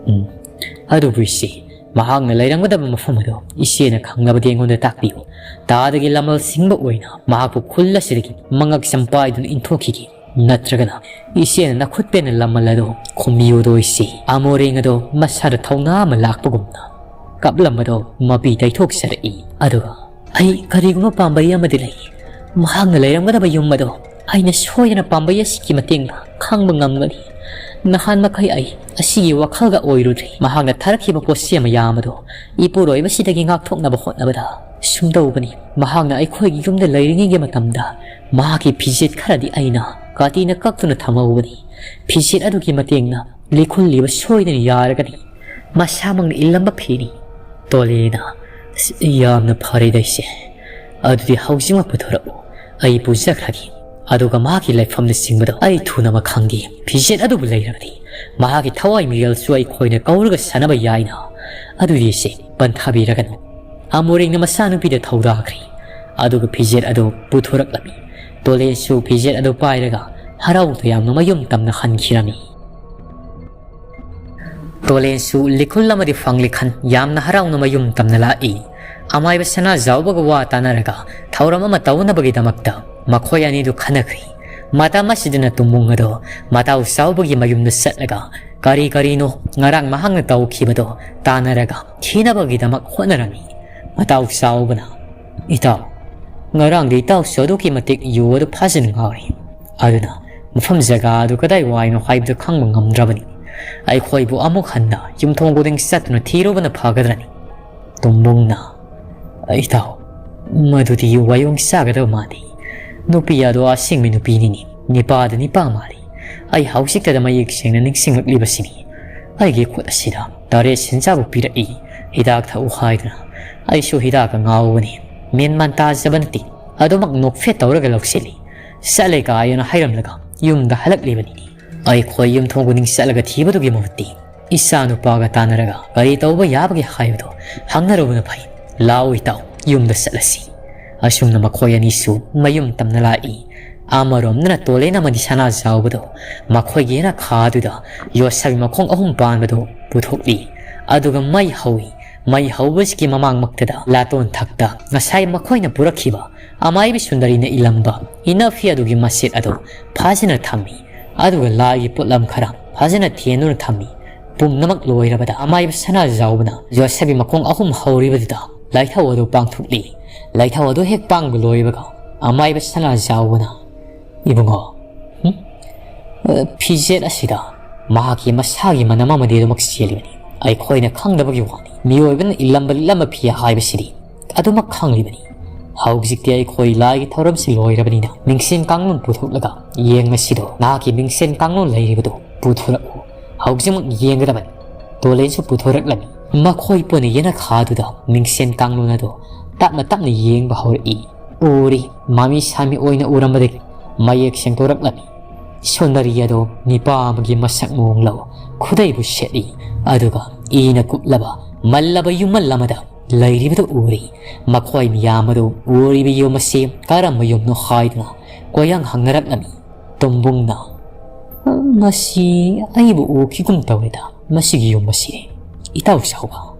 "ꯎꯝ, ꯑꯗꯨꯕꯨ ꯏꯆꯦ, ꯃꯍꯥꯛꯅ ꯂꯩꯔꯝꯒꯗꯕ ꯃꯐꯝ ꯑꯗꯨ ꯏꯆꯦꯅ ꯈꯪꯂꯕꯗꯤ ꯑꯩꯉꯣꯟꯗ ꯇꯥꯛꯄꯤꯌꯨ꯫ ꯇꯥꯗꯒꯤ ꯂꯃꯜ ꯁꯤꯡꯕ ꯑꯣꯏꯅ ꯃꯍꯥꯛꯄꯨ ꯈꯨꯜ ꯑꯁꯤꯗꯒꯤ ꯃꯉꯛ ꯁꯝ ꯄꯥꯏꯗꯨꯅ ꯏꯟꯊꯣꯛꯈꯤꯒꯦ꯫ ꯅꯠꯇ꯭ꯔꯒꯅ ꯏꯆꯦꯅ ꯅꯈꯨꯠꯄꯦꯟꯅ ꯂꯃꯜ ꯑꯗꯨ ꯈꯨꯝꯕꯤꯌꯨꯗꯣ ꯏꯆꯦ꯫" ꯑꯃꯣꯔꯦꯡ ꯑꯗꯣ ꯃꯁꯥꯗ ꯊꯧꯅꯥ ꯑꯃ ꯂꯥꯛꯄꯒꯨꯝꯅ ꯀꯞꯂꯝꯕꯗꯣ ꯃꯄꯤ ꯇꯩꯊꯣꯛꯆꯔꯛꯏ꯫ ꯑꯗꯨꯒ, "ꯑꯩ ꯀꯔꯤꯒꯨꯝꯕ ꯄꯥꯝꯕꯩ ꯑꯃꯗꯤ ꯂꯩ꯫ ꯃꯍꯥꯛꯅ ꯂꯩꯔꯝꯒꯗꯕ ꯌꯨꯝ ꯑꯗꯣ ꯑꯩꯅ ꯁꯣꯏꯗꯅ ꯄꯥꯝꯕꯩ ꯑꯁꯤꯒꯤ ꯃꯇꯦꯡꯅ ꯈꯪꯕ ꯉꯝꯒꯅꯤ꯫ ꯅꯍꯥꯟ ꯃꯈꯩ ꯑꯩ ꯑꯁꯤꯒꯤ ꯋꯥꯈꯜꯒ ꯑꯣꯏꯔꯨꯗ꯭ꯔꯤ꯫ ꯃꯍꯥꯛꯅ ꯊꯥꯔꯛꯈꯤꯕ ꯄꯣꯠꯁꯤ ꯑꯃ ꯌꯥꯝꯕꯗꯣ ꯏꯄꯨꯔꯣꯏꯕꯁꯤꯗꯒꯤ ꯉꯥꯛꯊꯣꯛꯅꯕ ꯍꯣꯠꯅꯕꯗ ꯁꯨꯝꯗꯧꯕꯅꯤ꯫ ꯃꯍꯥꯛꯅ ꯑꯩꯈꯣꯏꯒꯤ ꯌꯨꯝꯗ ꯂꯩꯔꯤꯉꯩꯒꯤ ꯃꯇꯝꯗ ꯃꯍꯥꯛꯀꯤ ꯐꯤꯖꯦꯠ ꯈꯔꯗꯤ ꯑꯩꯅ ꯀꯥꯇꯤꯅ ꯀꯛꯇꯨꯅ ꯊꯝꯍꯧꯕꯅꯤ꯫ ꯐꯤꯖꯦꯠ ꯑꯗꯨꯒꯤ ꯃꯇꯦꯡꯅ ꯂꯤꯈꯨꯜꯂꯤꯕ ꯁꯣꯏꯗꯅ ꯌꯥꯔꯒꯅꯤ꯫ ꯃꯁꯥꯃꯛꯅ ꯏꯜꯂꯝꯕ ꯐꯤꯅꯤ꯫" ꯇꯣꯂꯦꯅ, "ꯑꯁ, ꯌꯥꯝꯅ ꯐꯔꯦꯗ ꯏꯆꯦ꯫ ꯑꯗꯨꯗꯤ ꯍꯧꯖꯤꯛꯃꯛ ꯄꯨꯊꯣꯔꯛꯎ꯫ ꯑꯩ ꯄꯨꯖꯈ꯭ꯔꯒꯦ꯫ ꯑꯗꯨꯒ ꯃꯍꯥꯛꯀꯤ ꯂꯩꯐꯝꯅꯆꯤꯡꯕꯗꯣ ꯑꯩ ꯊꯨꯅꯃꯛ ꯈꯪꯒꯦ꯫ ꯐꯤꯖꯦꯠ ꯑꯗꯨꯕꯨ ꯂꯩꯔꯕꯗꯤ ꯃꯍꯥꯛꯀꯤ ꯊꯋꯥꯏ ꯃꯤꯔꯦꯜꯁꯨ ꯑꯩꯈꯣꯏꯅ ꯀꯧꯔꯒ ꯁꯥꯟꯅꯕ ꯌꯥꯏꯅ꯫ ꯑꯗꯨꯗꯤ ꯏꯆꯦ, ꯄꯟꯊꯥꯕꯤꯔꯒꯅꯨ꯫" ꯑꯃꯣꯔꯦꯡꯅ ꯃꯆꯥꯅꯨꯄꯤꯗ ꯊꯧꯗꯥꯈ꯭ꯔꯦ꯫ ꯑꯗꯨꯒ ꯐꯤꯖꯦꯠ ꯑꯗꯨ ꯄꯨꯊꯣꯔꯛꯂꯝꯃꯤ꯫ ꯇꯣꯂꯦꯟꯁꯨ ꯐꯤꯖꯦꯠ ꯑꯗꯨ ꯄꯥꯏꯔꯒ ꯍꯔꯥꯎ ꯇꯌꯥꯝꯅ ꯃꯌꯨꯝ ꯇꯝꯅ ꯍꯟꯈꯤꯔꯝꯃꯤ꯫ ꯇꯣꯂꯦꯟꯁꯨ ꯂꯤꯈꯨꯜ ꯑꯃꯗꯤ ꯐꯪꯂꯤꯈꯟ ꯌꯥꯝꯅ ꯍꯔꯥꯎꯅ ꯃꯌꯨꯝ ꯇꯝꯅ ꯂꯥꯛꯏ꯫ ꯑꯃꯥꯏꯕ ꯁꯅꯥꯖꯥꯎꯕꯒ ꯋꯥ ꯇꯥꯅꯔꯒ ꯊꯧꯔꯝ ꯑꯃ ꯇꯧꯅꯕꯒꯤꯗꯃꯛꯇ ꯃꯈꯣꯏ ꯑꯅꯤꯗꯨ ꯈꯟꯅꯈ꯭ꯔꯤ꯫ ꯃꯇꯝ ꯑꯁꯤꯗꯅ ꯇꯨꯝꯕꯨꯡ ꯑꯗꯣ ꯃꯇꯥꯎ ꯆꯥꯎꯕꯒꯤ ꯃꯌꯨꯝꯗ ꯆꯠꯂꯒ ꯀꯔꯤ ꯀꯔꯤꯅꯣ ꯉꯔꯥꯡ ꯃꯍꯥꯛꯅ ꯇꯧꯈꯤꯕꯗꯣ ꯇꯥꯅꯔꯒ ꯊꯤꯅꯕꯒꯤꯗꯃꯛ ꯍꯣꯠꯅꯔꯝꯃꯤ꯫ ꯃꯇꯥꯎ ꯆꯥꯎꯕꯅ, "ꯏꯇꯥꯎ, ꯉꯔꯥꯡꯗꯤ ꯏꯇꯥꯎꯁꯨ ꯑꯗꯨꯛꯀꯤ ꯃꯇꯤꯛ ꯌꯨ ꯑꯗꯨ ꯐꯥꯖꯅ ꯉꯥꯎꯔꯤ꯫ ꯑꯗꯨꯅ ꯃꯐꯝ ꯖꯒꯥ ꯑꯗꯨ ꯀꯗꯥꯏ ꯋꯥꯏꯅꯣ ꯍꯥꯏꯕꯗꯨ ꯈꯪꯕ ꯉꯝꯗ꯭ꯔꯕꯅꯤ꯫ ꯑꯩꯈꯣꯏꯕꯨ ꯑꯃꯨꯛ ꯍꯟꯅ ꯌꯨꯝꯊꯣꯡ ꯈꯨꯗꯤꯡ ꯆꯠꯇꯨꯅ ꯊꯤꯔꯨꯕꯅ ꯐꯒꯗ꯭ꯔꯅꯤ?" ꯇꯨꯝꯕꯨꯡꯅ, "ꯏꯇꯥꯎ, ꯃꯗꯨꯗꯤ ꯋꯥꯌꯣꯡ ꯆꯥꯒꯗꯕ ꯃꯥꯜꯂꯤ꯫ ꯅꯨꯄꯤ ꯑꯗꯣ ꯑꯁꯦꯡꯕ ꯅꯨꯄꯤꯅꯤꯅꯦ, ꯅꯤꯄꯥꯗ ꯅꯤꯄꯥ ꯃꯥꯜꯂꯤ꯫ ꯑꯩ ꯍꯧꯖꯤꯛꯇꯗ ꯃꯌꯦꯛ ꯁꯦꯡꯅ ꯅꯤꯡꯁꯤꯡꯂꯛꯂꯤꯕꯁꯤꯅꯤ꯫ ꯑꯩꯒꯤ ꯈꯨꯠ ꯑꯁꯤꯗ ꯇꯔꯦꯠ ꯁꯦꯟꯖꯥꯕꯨ ꯄꯤꯔꯛꯏ꯫ "ꯍꯤꯗꯥꯛ ꯊꯛꯎ" ꯍꯥꯏꯗꯨꯅ꯫ ꯑꯩꯁꯨ ꯍꯤꯗꯥꯛꯀ ꯉꯥꯎꯕꯅꯤ꯫ ꯃꯦꯟ ꯃꯥꯟ ꯇꯥꯖꯕ ꯅꯠꯇꯦ꯫ ꯑꯗꯨꯃꯛ ꯅꯣꯛꯐꯦꯠ ꯇꯧꯔꯒ ꯂꯧꯁꯤꯜꯂꯤ꯫ "ꯆꯠꯂꯦ" ꯀꯥꯏꯅ ꯍꯥꯏꯔꯝꯂꯒ ꯌꯨꯝꯗ ꯍꯜꯂꯛꯂꯤꯕꯅꯤꯅꯦ꯫ ꯑꯩꯈꯣꯏ ꯌꯨꯝꯊꯣꯡ ꯈꯨꯗꯤꯡ ꯆꯠꯂꯒ ꯊꯤꯕꯗꯨꯒꯤ ꯃꯍꯨꯠꯇꯤ ꯏꯆꯥ ꯅꯨꯄꯥꯒ ꯇꯥꯟꯅꯔꯒ ꯀꯔꯤ ꯇꯧꯕ ꯌꯥꯕꯒꯦ ꯍꯥꯏꯕꯗꯨ ꯍꯪꯅꯔꯨꯕꯅ ꯐꯩ꯫ "ꯂꯥꯛꯑꯣ ꯏꯇꯥꯎ, ꯌꯨꯝꯗ ꯆꯠꯂꯁꯤ"꯫ ꯑꯁꯨꯝꯅ ꯃꯈꯣꯏ ꯑꯅꯤꯁꯨ ꯃꯌꯨꯝ ꯇꯝꯅ ꯂꯥꯛꯏ꯫ ꯑꯃꯔꯣꯝꯗꯅ ꯇꯣꯂꯦꯟ ꯑꯃꯗꯤ ꯁꯅꯥꯖꯥꯎꯕꯗꯣ ꯃꯈꯣꯏꯒꯤ ꯌꯦꯅꯈꯥꯗꯨꯗ ꯌꯣꯠꯁꯥꯕꯤ ꯃꯈꯣꯡ ꯑꯍꯨꯝ ꯄꯥꯟꯕꯗꯨ ꯄꯨꯊꯣꯛꯂꯤ꯫ ꯑꯗꯨꯒ ꯃꯩ ꯍꯧꯏ꯫ ꯃꯩ ꯍꯧꯕꯁꯤꯒꯤ ꯃꯃꯥꯡꯃꯛꯇꯗ ꯂꯥꯇꯣꯟ ꯊꯛꯇ ꯉꯁꯥꯏ ꯃꯈꯣꯏꯅ ꯄꯨꯔꯛꯈꯤꯕ ꯑꯃꯥꯏꯕꯤ ꯁꯨꯟꯗꯔꯤꯅ ꯏꯂꯝꯕ ꯏꯅꯐꯤ ꯑꯗꯨꯒꯤ ꯃꯆꯦꯠ ꯑꯗꯨ ꯐꯥꯖꯅ ꯊꯝꯃꯤ꯫ ꯑꯗꯨꯒ ꯂꯥꯏꯒꯤ ꯄꯣꯠꯂꯝ ꯈꯔ ꯐꯖꯅ ꯊꯦꯟꯗꯨꯅ ꯊꯝꯃꯤ꯫ ꯄꯨꯝꯅꯃꯛ ꯂꯣꯏꯔꯕꯗ ꯑꯃꯥꯏꯕ ꯁꯅꯥꯖꯥꯎꯕꯅ ꯌꯣꯠꯁꯥꯕꯤ ꯃꯈꯣꯡ ꯑꯍꯨꯝ ꯍꯧꯔꯤꯕꯗꯨꯗ ꯂꯥꯏꯊꯧ ꯑꯗꯨ ꯄꯥꯡꯊꯣꯛꯂꯤ꯫ ꯂꯥꯏꯊꯧ ꯑꯗꯨ ꯍꯦꯛ ꯄꯥꯡꯕ ꯂꯣꯏꯕꯒ ꯑꯃꯥꯏꯕ ꯁꯅꯥꯖꯥꯎꯕꯅ, "ꯏꯕꯨꯡꯉꯣ, ꯍꯨꯝ? ꯑ, ꯐꯤꯖꯦꯠ ꯑꯁꯤꯗ ꯃꯍꯥꯛꯀꯤ ꯃꯁꯥꯒꯤ ꯃꯅꯝ ꯑꯃꯗꯤ ꯑꯗꯨꯃꯛ ꯆꯦꯜꯂꯤꯕꯅꯤ꯫ ꯑꯩꯈꯣꯏꯅ ꯈꯪꯗꯕꯒꯤ ꯋꯥꯅꯤ꯫ ꯃꯤꯑꯣꯏꯕꯅ ꯏꯜꯂꯝꯕ ꯂꯤꯠꯂꯝꯕ ꯐꯤ ꯍꯥꯏꯕꯁꯤꯗꯤ ꯑꯗꯨꯃꯛ ꯈꯪꯂꯤꯕꯅꯤ꯫ ꯍꯧꯖꯤꯛꯇꯤ ꯑꯩꯈꯣꯏ ꯂꯥꯏꯒꯤ ꯊꯧꯔꯝꯁꯤ ꯂꯣꯏꯔꯕꯅꯤꯅ ꯃꯤꯡꯁꯦꯟ ꯀꯥꯡꯂꯣꯟ ꯄꯨꯊꯣꯛꯂꯒ ꯌꯦꯡꯂꯁꯤꯗꯣ꯫ ꯅꯍꯥꯛꯀꯤ ꯃꯤꯡꯁꯦꯟ ꯀꯥꯡꯂꯣꯟ ꯂꯩꯔꯤꯕꯗꯨ ꯄꯨꯊꯣꯔꯛꯎ꯫ ꯍꯧꯖꯤꯛꯃꯛ ꯌꯦꯡꯒꯗꯕꯅꯤ"꯫ ꯇꯣꯂꯦꯟꯁꯨ ꯄꯨꯊꯣꯔꯛꯂꯝꯃꯤ꯫ ꯃꯈꯣꯏ ꯄꯨꯟꯅ ꯌꯦꯅꯈꯥꯗꯨꯗ ꯃꯤꯡꯁꯦꯟ ꯀꯥꯡꯂꯣꯟ ꯑꯗꯨ ꯇꯞꯅ ꯇꯞꯅ ꯌꯦꯡꯕ ꯍꯧꯔꯛꯏ꯫ ꯎꯔꯤ꯫ ꯃꯃꯤ ꯁꯥꯃꯤ ꯑꯣꯏꯅ ꯎꯔꯝꯕꯗꯒꯤ ꯃꯌꯦꯛ ꯁꯦꯡꯗꯣꯔꯛꯂꯝꯃꯤ꯫ ꯁꯨꯟꯗꯔꯤ ꯑꯗꯣ ꯅꯤꯄꯥ ꯑꯃꯒꯤ ꯃꯁꯛ ꯃꯑꯣꯡ ꯂꯧ ꯈꯨꯗꯩꯕꯨ ꯁꯦꯠꯂꯤ꯫ ꯑꯗꯨꯒ ꯏꯅ ꯀꯨꯞꯂꯕ ꯃꯜꯂꯕ ꯌꯨꯝꯃꯜ ꯑꯃꯗ ꯂꯩꯔꯤꯕꯗꯨ ꯎꯔꯤ꯫ ꯃꯈꯣꯏ ꯃꯤꯌꯥꯝ ꯑꯗꯨ ꯎꯔꯤꯕ ꯌꯨꯝ ꯑꯁꯤ ꯀꯔꯝꯕ ꯌꯨꯝꯅꯣ ꯍꯥꯏꯗꯨꯅ ꯀꯣꯏꯍꯪ ꯍꯪꯅꯔꯛꯂꯝꯃꯤ꯫ ꯇꯣꯝꯕꯨꯡꯅ, "ꯃꯁꯤ ꯑꯩꯕꯨ ꯎꯈꯤꯒꯨꯝ ꯇꯧꯔꯦꯗ, ꯃꯁꯤꯒꯤ ꯌꯨꯝ ꯑꯁꯤ꯫ ꯏꯇꯥꯎ ꯆꯥꯎꯕ,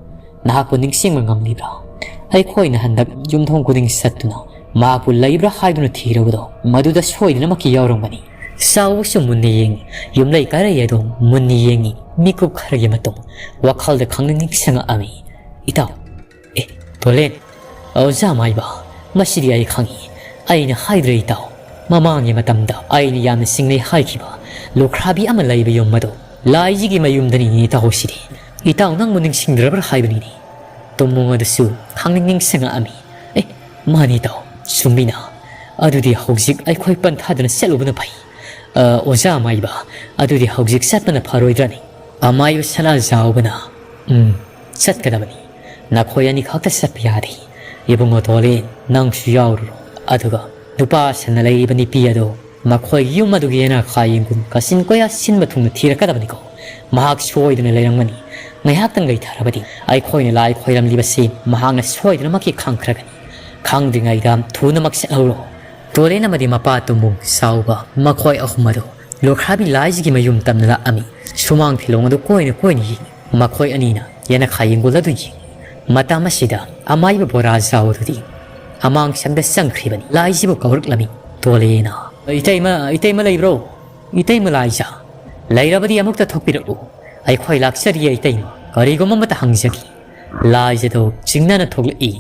ꯅꯍꯥꯛꯄꯨ ꯅꯤꯡꯁꯤꯡꯕ ꯉꯝꯂꯤꯕ꯭ꯔꯥ? ꯑꯩꯈꯣꯏꯅ ꯍꯟꯗꯛ ꯌꯨꯝꯊꯣꯡ ꯈꯨꯗꯤꯡ ꯆꯠꯇꯨꯅ ꯃꯍꯥꯛꯄꯨ ꯂꯩꯕ꯭ꯔꯥ ꯍꯥꯏꯗꯨꯅ ꯊꯤꯔꯨꯕꯗꯣ ꯃꯗꯨꯗ ꯁꯣꯏꯗꯅꯃꯛꯀꯤ ꯌꯥꯎꯔꯝꯒꯅꯤ"꯫ ꯆꯥꯎꯕꯁꯨ ꯃꯨꯟꯅ ꯌꯦꯡꯉꯤ꯫ ꯌꯨꯝꯂꯩ ꯀꯥꯔꯩ ꯑꯗꯨ ꯃꯨꯟꯅ ꯌꯦꯡꯉꯤ꯫ ꯃꯤꯀꯨꯞ ꯈꯔꯒꯤ ꯃꯇꯨꯡ ꯋꯥꯈꯜꯗ ꯈꯪꯅꯤꯡ ꯅꯤꯡꯁꯤꯡꯉꯛꯑꯝꯃꯤ꯫ "ꯏꯇꯥꯎ, ꯑꯦ, ꯇꯣꯂꯦꯟ, ꯑꯣꯖꯥ ꯃꯥꯏꯕ, ꯃꯁꯤꯗꯤ ꯑꯩ ꯈꯪꯏ꯫ ꯑꯩꯅ ꯍꯥꯏꯗ꯭ꯔꯦ ꯏꯇꯥꯎ, ꯃꯃꯥꯡꯒꯤ ꯃꯇꯝꯗ ꯑꯩꯅ ꯌꯥꯝꯅ ꯆꯤꯡꯅꯩ ꯍꯥꯏꯈꯤꯕ ꯂꯨꯈ꯭ꯔꯥꯕꯤ ꯑꯃ ꯂꯩꯕ ꯌꯨꯝ ꯑꯗꯨ ꯂꯥꯏꯁꯤꯒꯤ ꯃꯌꯨꯝꯗꯅꯤꯅꯦ ꯏꯇꯥꯎ ꯁꯤꯗꯤ꯫ ꯏꯇꯥꯎ ꯅꯪꯕꯨ ꯅꯤꯡꯁꯤꯡꯗ꯭ꯔꯕ꯭ꯔꯥ ꯍꯥꯏꯕꯅꯤꯅꯦ"꯫ ꯇꯣꯝꯕꯨꯡ ꯑꯗꯨꯁꯨ ꯈꯪꯅꯤꯡ ꯅꯤꯡꯁꯤꯡꯉꯛꯑꯝꯃꯤ꯫ "ꯑꯦ, ꯃꯥꯅꯤ ꯏꯇꯥꯎ, ꯆꯨꯝꯃꯤꯅ꯫ ꯑꯗꯨꯗꯤ ꯍꯧꯖꯤꯛ ꯑꯩꯈꯣꯏ ꯄꯟꯊꯥꯗꯨꯅ ꯆꯠꯂꯨꯕꯅ ꯐꯩ꯫ ꯑ, ꯑꯣꯖꯥ ꯃꯥꯏꯕ, ꯑꯗꯨꯗꯤ ꯍꯧꯖꯤꯛ ꯆꯠꯄꯅ ꯐꯔꯣꯏꯗ꯭ꯔꯅꯤ?" ꯑꯃꯥꯏꯕ ꯁꯅꯥ ꯖꯥꯎꯕꯅ, "ꯎꯝ, ꯆꯠꯀꯗꯕꯅꯤ꯫ ꯅꯈꯣꯏ ꯑꯅꯤꯈꯛꯇ ꯆꯠꯄ ꯌꯥꯗꯦ꯫ ꯏꯕꯨꯡꯉꯣ ꯇꯣꯂꯦꯟ, ꯅꯪꯁꯨ ꯌꯥꯎꯔꯨꯔꯣ꯫ ꯑꯗꯨꯒ ꯅꯨꯄꯥ ꯁꯟꯅ ꯂꯩꯔꯤꯕ ꯅꯨꯄꯤ ꯑꯗꯣ ꯃꯈꯣꯏꯒꯤ ꯌꯨꯝ ꯑꯗꯨꯒꯤ ꯌꯦꯅꯈꯥ ꯌꯦꯡꯒꯨꯝ ꯀꯥꯆꯤꯟ ꯀꯣꯌꯥ ꯁꯤꯟꯕ ꯊꯨꯡꯅ ꯊꯤꯔꯛꯀꯗꯕꯅꯤꯀꯣ꯫ ꯃꯍꯥꯛ ꯁꯣꯏꯗꯅ ꯂꯩꯔꯝꯒꯅꯤ꯫ ꯉꯥꯏꯍꯥꯛꯇꯪ ꯂꯩꯊꯔꯕꯗꯤ ꯑꯩꯈꯣꯏꯅ ꯂꯥꯏ ꯈꯣꯏꯔꯝꯂꯤꯕꯁꯤ ꯃꯍꯥꯛꯅ ꯁꯣꯏꯗꯅꯃꯛꯀꯤ ꯈꯪꯈ꯭ꯔꯒꯅꯤ꯫ ꯈꯪꯗ꯭ꯔꯤꯉꯩꯗ ꯊꯨꯅꯃꯛ ꯆꯠꯍꯧꯔꯣ꯫" ꯇꯣꯂꯦꯟ ꯑꯃꯗꯤ ꯃꯄꯥ ꯇꯨꯝꯕꯨꯡ ꯆꯥꯎꯕ ꯃꯈꯣꯏ ꯑꯍꯨꯝ ꯑꯗꯨ ꯂꯨꯈ꯭ꯔꯥꯕꯤ ꯂꯥꯏꯖꯒꯤ ꯃꯌꯨꯝ ꯇꯝꯅ ꯂꯥꯛꯑꯝꯃꯤ꯫ ꯁꯨꯃꯥꯡ ꯐꯤꯂꯣꯡ ꯑꯗꯨ ꯀꯣꯏꯅ ꯀꯣꯏꯅ ꯌꯦꯡꯉꯤ꯫ ꯃꯈꯣꯏ ꯑꯅꯤꯅ ꯌꯦꯅꯈꯥ ꯌꯦꯡꯒꯣꯜ ꯑꯗꯨ ꯌꯦꯡꯉꯤ꯫ ꯃꯇꯝ ꯑꯁꯤꯗ ꯑꯃꯥꯏꯕ ꯕꯣꯔꯥ ꯖꯥꯎ ꯑꯗꯨꯗꯤ ꯑꯃꯥꯡ ꯁꯪꯗ ꯆꯪꯈ꯭ꯔꯤꯕꯅꯤ꯫ ꯂꯥꯏꯖꯤꯕꯨ ꯀꯧꯔꯛꯂꯝꯃꯤ꯫ ꯇꯣꯂꯦꯅ, "ꯏꯇꯩꯃ, ꯏꯇꯩꯃ ꯂꯩꯕ꯭ꯔꯣ? ꯏꯇꯩꯃ ꯂꯥꯏꯖ, ꯂꯩꯔꯕꯗꯤ ꯑꯃꯨꯛꯇ ꯊꯣꯛꯄꯤꯔꯛꯎ꯫ ꯑꯩꯈꯣꯏ ꯂꯥꯛꯆꯔꯤꯌꯦ ꯏꯇꯩꯃ꯫ ꯀꯔꯤꯒꯨꯝꯕ ꯑꯃꯇ ꯍꯪꯖꯒꯦ꯫" ꯂꯥꯏꯖꯗꯣ ꯆꯤꯡꯅꯅ ꯊꯣꯛꯂꯛꯏ꯫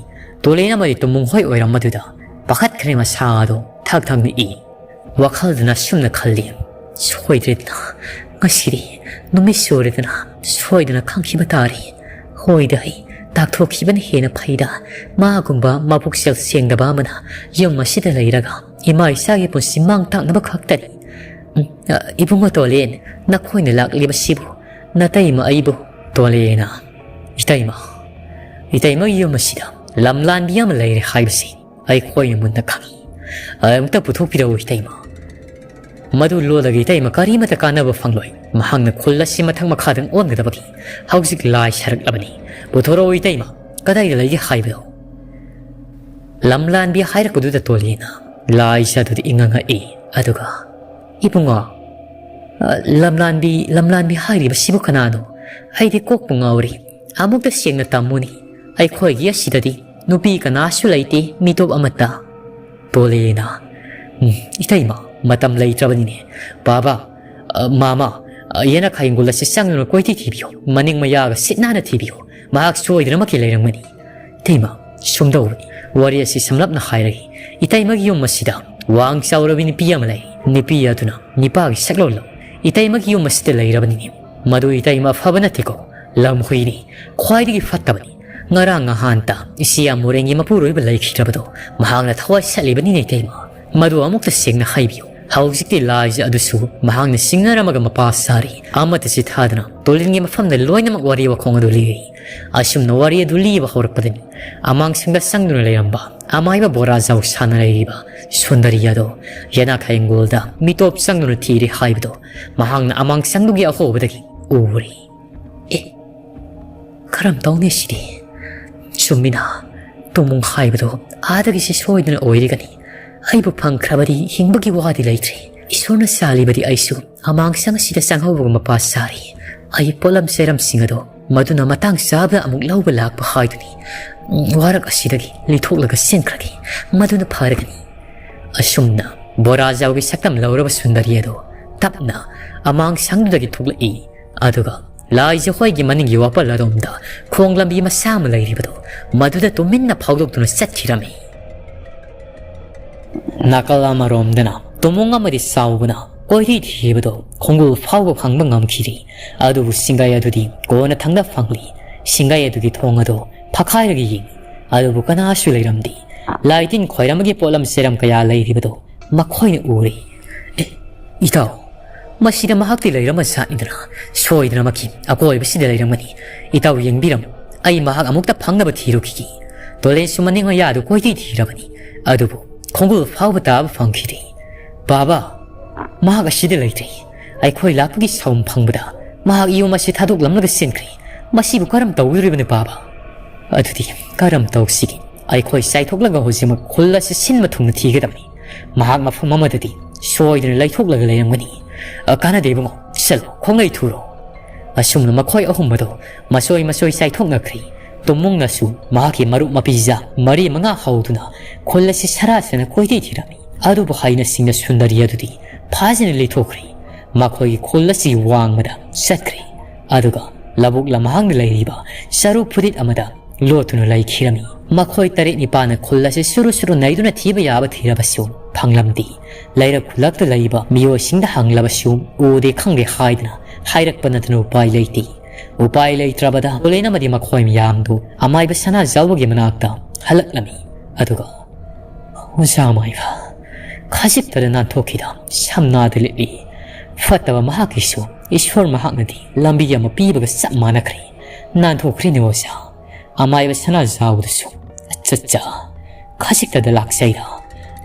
ꯇꯣꯂꯦꯟ ꯑꯃꯗꯤ ꯇꯨꯝꯕꯨꯡ ꯍꯣꯏ ꯑꯣꯏꯔꯝꯕꯗꯨꯗ ꯄꯥꯈꯠꯈ꯭ꯔꯦ꯫ ꯃꯁꯥ ꯑꯗꯣ ꯊꯛ ꯊꯛ ꯅꯤꯛꯏ꯫ ꯋꯥꯈꯜꯗꯨꯅ ꯑꯁꯨꯝꯅ ꯈꯜꯂꯤ, "ꯁꯣꯏꯗ꯭ꯔꯦꯗꯅ, ꯉꯁꯤꯗꯤ ꯅꯨꯃꯤꯠ ꯁꯣꯏꯔꯦꯗꯅ, ꯁꯣꯏꯗꯅ ꯈꯪꯈꯤꯕ ꯇꯥꯔꯦ꯫ ꯍꯣꯏꯗ, ꯑꯩ ꯇꯥꯛꯊꯣꯛꯈꯤꯕꯅ ꯍꯦꯟꯅ ꯐꯩꯗ꯫ ꯃꯥꯒꯨꯝꯕ ꯃꯄꯨꯛꯆꯦꯜ ꯁꯦꯡꯗꯕ ꯑꯃꯅ ꯌꯨꯝ ꯑꯁꯤꯗ ꯂꯩꯔꯒ ꯏꯃꯥ ꯏꯆꯥꯒꯤ ꯄꯨꯟꯁꯤ ꯃꯥꯡ ꯇꯥꯛꯅꯕ ꯈꯛꯇꯅꯤ꯫ ꯎꯝ, ꯑ, ꯏꯕꯨꯡꯉꯣ ꯇꯣꯂꯦꯟ, ꯅꯈꯣꯏꯅ ꯂꯥꯛꯂꯤꯕꯁꯤꯕꯨ ꯅꯇꯩꯃ ꯑꯩꯕꯨ?" ꯇꯣꯂꯦꯅ, "ꯏꯇꯩꯃ, ꯏꯇꯩꯃꯒꯤ ꯌꯨꯝ ꯑꯁꯤꯗ ꯂꯝꯂꯥꯟꯕꯤ ꯑꯃ ꯂꯩꯔꯦ ꯍꯥꯏꯕꯁꯤ ꯑꯩꯈꯣꯏꯅ ꯃꯨꯟꯅ ꯈꯪꯏ꯫ ꯑꯃꯨꯛꯇ ꯄꯨꯊꯣꯛꯄꯤꯔꯛꯎ ꯏꯇꯩꯃ꯫ ꯃꯗꯨ ꯂꯣꯜꯂꯒ ꯏꯇꯩꯃ ꯀꯔꯤꯃꯠꯇ ꯀꯥꯟꯅꯕ ꯐꯪꯂꯣꯏ꯫ ꯃꯍꯥꯛꯅ ꯈꯨꯜ ꯑꯁꯤ ꯃꯊꯛ ꯃꯈꯥꯗꯪ ꯑꯣꯟꯒꯗꯕꯒꯤ ꯍꯧꯖꯤꯛ ꯂꯥꯏ ꯁꯥꯔꯛꯂꯕꯅꯤ꯫ ꯄꯨꯊꯣꯔꯛꯎ ꯏꯇꯩꯃ, ꯀꯗꯥꯏꯗ ꯂꯩꯒꯦ ꯍꯥꯏꯕꯗꯣ?" ꯂꯝꯂꯥꯟꯕꯤ ꯍꯥꯏꯔꯛꯄꯗꯨꯗ ꯇꯣꯂꯦꯅ ꯂꯥꯏꯖꯗꯨꯗ ꯏꯉꯛ ꯉꯛꯏ꯫ ꯑꯗꯨꯒ, "ꯏꯕꯨꯡꯉꯣ, ꯑ, ꯂꯝꯂꯥꯟꯕꯤ, ꯂꯝꯂꯥꯟꯕꯤ ꯍꯥꯏꯔꯤꯕꯁꯤꯕꯨ ꯀꯅꯥꯅꯣ? ꯑꯩꯗꯤ ꯀꯣꯛꯄꯨ ꯉꯥꯎꯔꯤ꯫ ꯑꯃꯨꯛꯇ ꯁꯦꯡꯅ ꯇꯝꯃꯨꯅꯤ꯫ ꯑꯩꯈꯣꯏꯒꯤ ꯑꯁꯤꯗꯗꯤ ꯅꯨꯄꯤ ꯀꯅꯥꯁꯨ ꯂꯩꯇꯦ, ꯃꯤꯇꯣꯞ ꯑꯃꯠꯇ꯫" ꯇꯣꯂꯦꯅ, "ꯎꯝ, ꯏꯇꯩꯃ, ꯃꯇꯝ ꯂꯩꯇ꯭ꯔꯕꯅꯤꯅꯦ꯫ ꯕꯥꯕꯥ, ꯑ, ꯃꯥꯃ, ꯑ, ꯌꯦꯅꯈꯥ ꯌꯦꯡꯒꯣꯜ ꯑꯁꯤ ꯆꯪꯗꯨꯅ ꯀꯣꯏꯊꯤ ꯊꯤꯕꯤꯌꯨ꯫ ꯃꯅꯤꯡ ꯃꯌꯥꯒ ꯁꯤꯠ ꯅꯥꯟꯅ ꯊꯤꯕꯤꯌꯨ꯫ ꯃꯍꯥꯛ ꯁꯣꯏꯗꯅꯃꯛꯀꯤ ꯂꯩꯔꯝꯒꯅꯤ꯫" ꯏꯇꯩꯃ, ꯁꯨꯝꯗꯧꯕꯅꯤ꯫ ꯋꯥꯔꯤ ꯑꯁꯤ ꯁꯝꯂꯞꯅ ꯍꯥꯏꯔꯒꯦ꯫ ꯏꯇꯩꯃꯒꯤ ꯌꯨꯝ ꯑꯁꯤꯗ ꯋꯥꯡ ꯆꯥꯎꯔꯕꯤ ꯅꯨꯄꯤ ꯑꯃ ꯂꯩ꯫ ꯅꯨꯄꯤ ꯑꯗꯨꯅ ꯅꯤꯄꯥꯒꯤ ꯁꯛꯂꯣꯟ ꯂꯧ꯫ ꯏꯇꯩꯃꯒꯤ ꯌꯨꯝ ꯑꯁꯤꯗ ꯂꯩꯔꯕꯅꯤꯅꯦ꯫ ꯃꯗꯨ ꯏꯇꯩꯃ ꯑꯐꯕ ꯅꯠꯇꯦꯀꯣ, ꯂꯝꯍꯨꯏꯅꯤ, ꯈ꯭ꯋꯥꯏꯗꯒꯤ ꯐꯠꯇꯕꯅꯤ꯫ ꯉꯔꯥꯡ ꯉꯍꯥꯟꯇ ꯏꯆꯦ ꯑꯃꯣꯔꯦꯟꯒꯤ ꯃꯄꯨꯔꯣꯏꯕ ꯂꯩꯈꯤꯗ꯭ꯔꯕꯗꯣ ꯃꯍꯥꯛꯅ ꯊꯋꯥꯏ ꯁꯠꯂꯤꯕꯅꯤꯅꯦ ꯏꯇꯩꯃ꯫ ꯃꯗꯨ ꯑꯃꯨꯛꯇ ꯁꯦꯡꯅ ꯍꯥꯏꯕꯤꯌꯨ꯫ ꯍꯧꯖꯤꯛꯇꯤ ꯂꯥꯏꯖ ꯑꯗꯨꯁꯨ ꯃꯍꯥꯛꯅ ꯁꯤꯡꯅꯔꯝꯃꯒ ꯃꯄꯥ ꯁꯥꯔꯤ꯫ ꯑꯃꯠꯇ ꯆꯤꯊꯗꯅ ꯇꯣꯂꯤꯟꯒꯤ ꯃꯐꯝꯗ ꯂꯣꯏꯅꯃꯛ ꯋꯥꯔꯤ ꯋꯥꯈꯣꯡ ꯑꯗꯨ ꯂꯤꯔꯤ꯫ ꯑꯁꯨꯝꯅ ꯋꯥꯔꯤ ꯑꯗꯨ ꯂꯤꯕ ꯍꯧꯔꯛꯄꯗꯅꯤ ꯑꯃꯥꯡꯁꯪꯗ ꯆꯪꯗꯨꯅ ꯂꯩꯔꯝꯕ ꯑꯃꯥꯏꯕ ꯕꯣꯔꯥꯖꯥꯎ ꯁꯥꯟꯅ ꯂꯩꯔꯤꯕ ꯁꯨꯟꯗꯔꯤ ꯑꯗꯣ ꯌꯦꯅꯥꯈꯥ ꯍꯤꯡꯒꯣꯜꯗ ꯃꯤꯇꯣꯞ ꯆꯪꯗꯨꯅ ꯊꯤꯔꯤ ꯍꯥꯏꯕꯗꯣ ꯃꯍꯥꯛꯅ ꯑꯃꯥꯡꯁꯪꯗꯨꯒꯤ ꯑꯍꯣꯕꯗꯒꯤ ꯎꯔꯤ꯫ ꯑꯦ, ꯀꯔꯝ ꯇꯧꯅꯤ ꯁꯤꯗꯤ? ꯆꯨꯝꯃꯤꯅ, ꯇꯨꯃꯨꯡ ꯍꯥꯏꯕꯗꯣ ꯑꯥꯗꯒꯤꯁꯤ ꯁꯣꯏꯗꯅ ꯑꯣꯏꯔꯤꯒꯅꯤ꯫ ꯑꯩꯕꯨ ꯐꯪꯈ꯭ꯔꯕꯗꯤ ꯍꯤꯡꯕꯒꯤ ꯋꯥꯗꯤ ꯂꯩꯇ꯭ꯔꯦ꯫ ꯏꯁꯣꯔꯅ ꯆꯥꯜꯂꯤꯕꯗꯤ ꯑꯩꯁꯨ ꯑꯃꯥꯡꯁꯪ ꯑꯁꯤꯗ ꯆꯪꯍꯧꯕꯒ ꯃꯄꯥ ꯁꯥꯔꯤ꯫ ꯑꯩ ꯄꯣꯠꯂꯝ ꯆꯩꯔꯝꯁꯤꯡ ꯑꯗꯣ ꯃꯗꯨꯅ ꯃꯇꯥꯡ ꯆꯥꯕꯗ ꯑꯃꯨꯛ ꯂꯧꯕ ꯂꯥꯛꯄ ꯍꯥꯏꯗꯨꯅꯤ꯫ ꯎꯝ, ꯋꯥꯔꯛ ꯑꯁꯤꯗꯒꯤ ꯂꯤꯊꯣꯛꯂꯒ ꯆꯦꯟꯈ꯭ꯔꯒꯦ꯫ ꯃꯗꯨꯅ ꯐꯔꯒꯅꯤ꯫ ꯑꯁꯨꯝꯅ ꯕꯣꯔꯥꯖꯥꯎꯒꯤ ꯁꯛꯇꯝ ꯂꯧꯔꯕ ꯁꯨꯟꯗꯔꯤ ꯑꯗꯣ ꯇꯞꯅ ꯑꯃꯥꯡꯁꯪꯗꯨꯗꯒꯤ ꯊꯣꯛꯂꯛꯏ꯫ ꯑꯗꯨꯒ ꯂꯥꯏꯖ ꯍꯣꯏꯒꯤ ꯃꯅꯤꯡꯒꯤ ꯋꯥꯄꯜ ꯑꯗꯣꯝꯗ ꯈꯣꯡ ꯂꯝꯕꯤ ꯃꯆꯥ ꯑꯃ ꯂꯩꯔꯤꯕꯗꯣ ꯃꯗꯨꯗ ꯇꯨꯃꯤꯟꯅ ꯐꯥꯎꯗꯣꯛꯇꯨꯅ ꯆꯠꯈꯤꯔꯝꯃꯤ꯫ ꯅꯥꯀꯜ ꯑꯃꯔꯣꯝꯗꯅ ꯇꯨꯃꯨꯡ ꯑꯃꯗꯤ ꯆꯥꯎꯕꯅ ꯀꯣꯏꯊꯤ ꯊꯤꯔꯤꯕꯗꯣ ꯈꯣꯡꯒꯨꯜ ꯐꯥꯎꯕ ꯐꯪꯕ ꯉꯝꯈꯤꯗꯦ꯫ ꯑꯗꯨꯕꯨ ꯁꯤꯡꯒꯩ ꯑꯗꯨꯗꯤ ꯀꯣꯟꯅ ꯊꯪꯗ ꯐꯪꯂꯤ꯫ ꯁꯤꯡꯒꯩ ꯑꯗꯨꯒꯤ ꯊꯣꯡ ꯑꯗꯣ ꯐꯛꯈꯥꯏꯔꯒ ꯌꯦꯡꯉꯤ꯫ ꯑꯗꯨꯕꯨ ꯀꯅꯥꯁꯨ ꯂꯩꯔꯝꯗꯦ꯫ ꯂꯥꯏ ꯇꯤꯟ ꯈꯣꯏꯔꯝꯕꯒꯤ ꯄꯣꯠꯂꯝ ꯆꯩꯔꯝ ꯀꯌꯥ ꯂꯩꯔꯤꯕꯗꯣ ꯃꯈꯣꯏꯅ ꯎꯔꯦ꯫ ꯑꯦ, ꯏꯇꯥꯎ, ꯃꯁꯤꯗ ꯃꯍꯥꯛꯇꯤ ꯂꯩꯔꯝꯃ ꯖꯥꯠꯅꯤꯗꯅ꯫ ꯁꯣꯏꯗꯅꯃꯛꯀꯤ ꯑꯀꯣꯏꯕꯁꯤꯗ ꯂꯩꯔꯝꯒꯅꯤ꯫ ꯏꯇꯥꯎ ꯌꯦꯡꯕꯤꯔꯝꯃꯨ, ꯑꯩ ꯃꯍꯥꯛ ꯑꯃꯨꯛꯇ ꯐꯪꯅꯕ ꯊꯤꯔꯨꯈꯤꯒꯦ꯫ ꯇꯣꯂꯦꯟꯁꯨ ꯃꯅꯤꯡ ꯃꯌꯥꯗꯨ ꯀꯣꯏꯊꯤ ꯊꯤꯔꯕꯅꯤ, ꯑꯗꯨꯕꯨ ꯈꯣꯡꯒꯨꯜ ꯐꯥꯎꯕ ꯇꯥꯕ ꯐꯪꯈꯤꯗꯦ꯫ ꯕꯥꯕꯥ, ꯃꯍꯥꯛ ꯑꯁꯤꯗ ꯂꯩꯇ꯭ꯔꯦ꯫ ꯑꯩꯈꯣꯏ ꯂꯥꯛꯄꯒꯤ ꯁꯥꯎꯝ ꯐꯪꯕꯗ ꯃꯍꯥꯛ ꯌꯨꯝ ꯑꯁꯤ ꯊꯥꯗꯣꯛꯂꯝꯂꯒ ꯆꯦꯟꯈ꯭ꯔꯦ꯫ ꯃꯁꯤꯕꯨ ꯀꯔꯝ ꯇꯧꯒꯗꯧꯔꯤꯕꯅꯣ ꯕꯥꯕꯥ? ꯑꯗꯨꯗꯤ ꯀꯔꯝ ꯇꯧꯁꯤꯒꯦ? ꯑꯩꯈꯣꯏ ꯆꯥꯏꯊꯣꯛꯂꯒ ꯍꯧꯖꯤꯛꯃꯛ ꯈꯨꯜ ꯑꯁꯤ ꯁꯤꯟꯕ ꯊꯨꯡꯅ ꯊꯤꯒꯗꯕꯅꯤ꯫ ꯃꯍꯥꯛ ꯃꯐꯝ ꯑꯃꯗꯗꯤ ꯁꯣꯏꯗꯅ ꯂꯩꯊꯣꯛꯂꯒ ꯂꯩꯔꯝꯒꯅꯤ꯫ ꯑ, ꯀꯥꯟꯅꯗꯦ ꯏꯕꯨꯡꯉꯣ, ꯆꯠꯂꯣ, ꯈꯣꯡꯂꯩ ꯊꯨꯔꯣ꯫ ꯑꯁꯨꯝꯅ ꯃꯈꯣꯏ ꯑꯍꯨꯝ ꯑꯗꯨ ꯃꯁꯣꯏ ꯃꯁꯣꯏ ꯆꯥꯏꯊꯣꯛꯅꯈ꯭ꯔꯤ꯫ ꯇꯨꯃꯨꯡꯅꯁꯨ ꯃꯍꯥꯛꯀꯤ ꯃꯔꯨꯞ ꯃꯄꯤꯖꯥ ꯃꯔꯤ ꯃꯉꯥ ꯍꯧꯗꯨꯅ ꯈꯨꯜ ꯑꯁꯤ ꯁꯔꯥ ꯁꯦꯅ ꯀꯣꯏꯊꯤ ꯊꯤꯔꯝꯃꯤ꯫ ꯑꯗꯨꯕꯨ ꯍꯩꯅ ꯁꯤꯡꯅ ꯁꯨꯟꯗꯔꯤ ꯑꯗꯨꯗꯤ ꯐꯥꯖꯅ ꯂꯩꯊꯣꯛꯈ꯭ꯔꯤ꯫ ꯃꯈꯣꯏꯒꯤ ꯈꯨꯜ ꯑꯁꯤ ꯋꯥꯡꯃꯗ ꯆꯠꯈ꯭ꯔꯤ꯫ ꯑꯗꯨꯒ ꯂꯧꯕꯨꯛ ꯂꯝꯍꯥꯡꯗ ꯂꯩꯔꯤꯕ ꯆꯔꯨ ꯐꯨꯔꯤꯠ ꯑꯃꯗ ꯂꯣꯠꯇꯨꯅ ꯂꯩꯈꯤꯔꯝꯃꯤ꯫ ꯃꯈꯣꯏ ꯇꯔꯦꯠ ꯅꯤꯄꯥꯜꯅ ꯈꯨꯜ ꯑꯁꯤ ꯁꯨꯔꯨ ꯁꯨꯔꯨ ꯅꯩꯗꯨꯅ ꯊꯤꯕ ꯌꯥꯕ ꯊꯤꯔꯕꯁꯨ ꯐꯪꯂꯝꯗꯦ꯫ ꯂꯩꯔꯛ ꯈꯨꯜꯂꯛꯇ ꯂꯩꯕ ꯃꯤꯑꯣꯏꯁꯤꯡꯗ ꯍꯪꯂꯕꯁꯨ ꯎꯗꯦ ꯈꯪꯗꯦ ꯍꯥꯏꯗꯨꯅ ꯍꯥꯏꯔꯛꯄ ꯅꯠꯇꯅ ꯎꯄꯥꯏ ꯂꯩꯇꯦ꯫ ꯎꯄꯥꯏ ꯂꯩꯇ꯭ꯔꯕꯗ ꯇꯣꯂꯦꯟ ꯑꯃꯗꯤ ꯃꯈꯣꯏ ꯃꯌꯥꯝꯗꯨ ꯑꯃꯥꯏꯕ ꯁꯅꯥꯖꯥꯎꯕꯒꯤ ꯃꯅꯥꯛꯇ ꯍꯜꯂꯛꯂꯝꯃꯤ꯫ ꯑꯗꯨꯒ, "ꯑꯣꯖꯥ ꯑꯃꯥꯏꯕ, ꯈꯖꯤꯛꯇꯗ ꯅꯥꯟꯊꯣꯛꯈꯤꯗ ꯁꯝꯅꯥꯗ ꯂꯤꯠꯂꯤ꯫ ꯐꯠꯇꯕ ꯃꯍꯥꯛꯀꯤꯁꯨ ꯏꯁꯣꯔ ꯃꯍꯥꯛꯅꯗꯤ ꯂꯝꯕꯤ ꯑꯃ ꯄꯤꯕꯒ ꯆꯞ ꯃꯥꯟꯅꯈ꯭ꯔꯦ꯫ ꯅꯥꯟꯊꯣꯛꯈ꯭ꯔꯦꯅꯦ ꯑꯣꯖꯥ꯫ ꯑꯃꯥꯏꯕ ꯁꯅꯥꯖꯥꯎꯗꯁꯨ, "ꯑꯠꯆꯥ, ꯑꯠꯆꯥ, ꯈꯖꯤꯛꯇꯗ ꯂꯥꯛꯆꯩꯗ꯫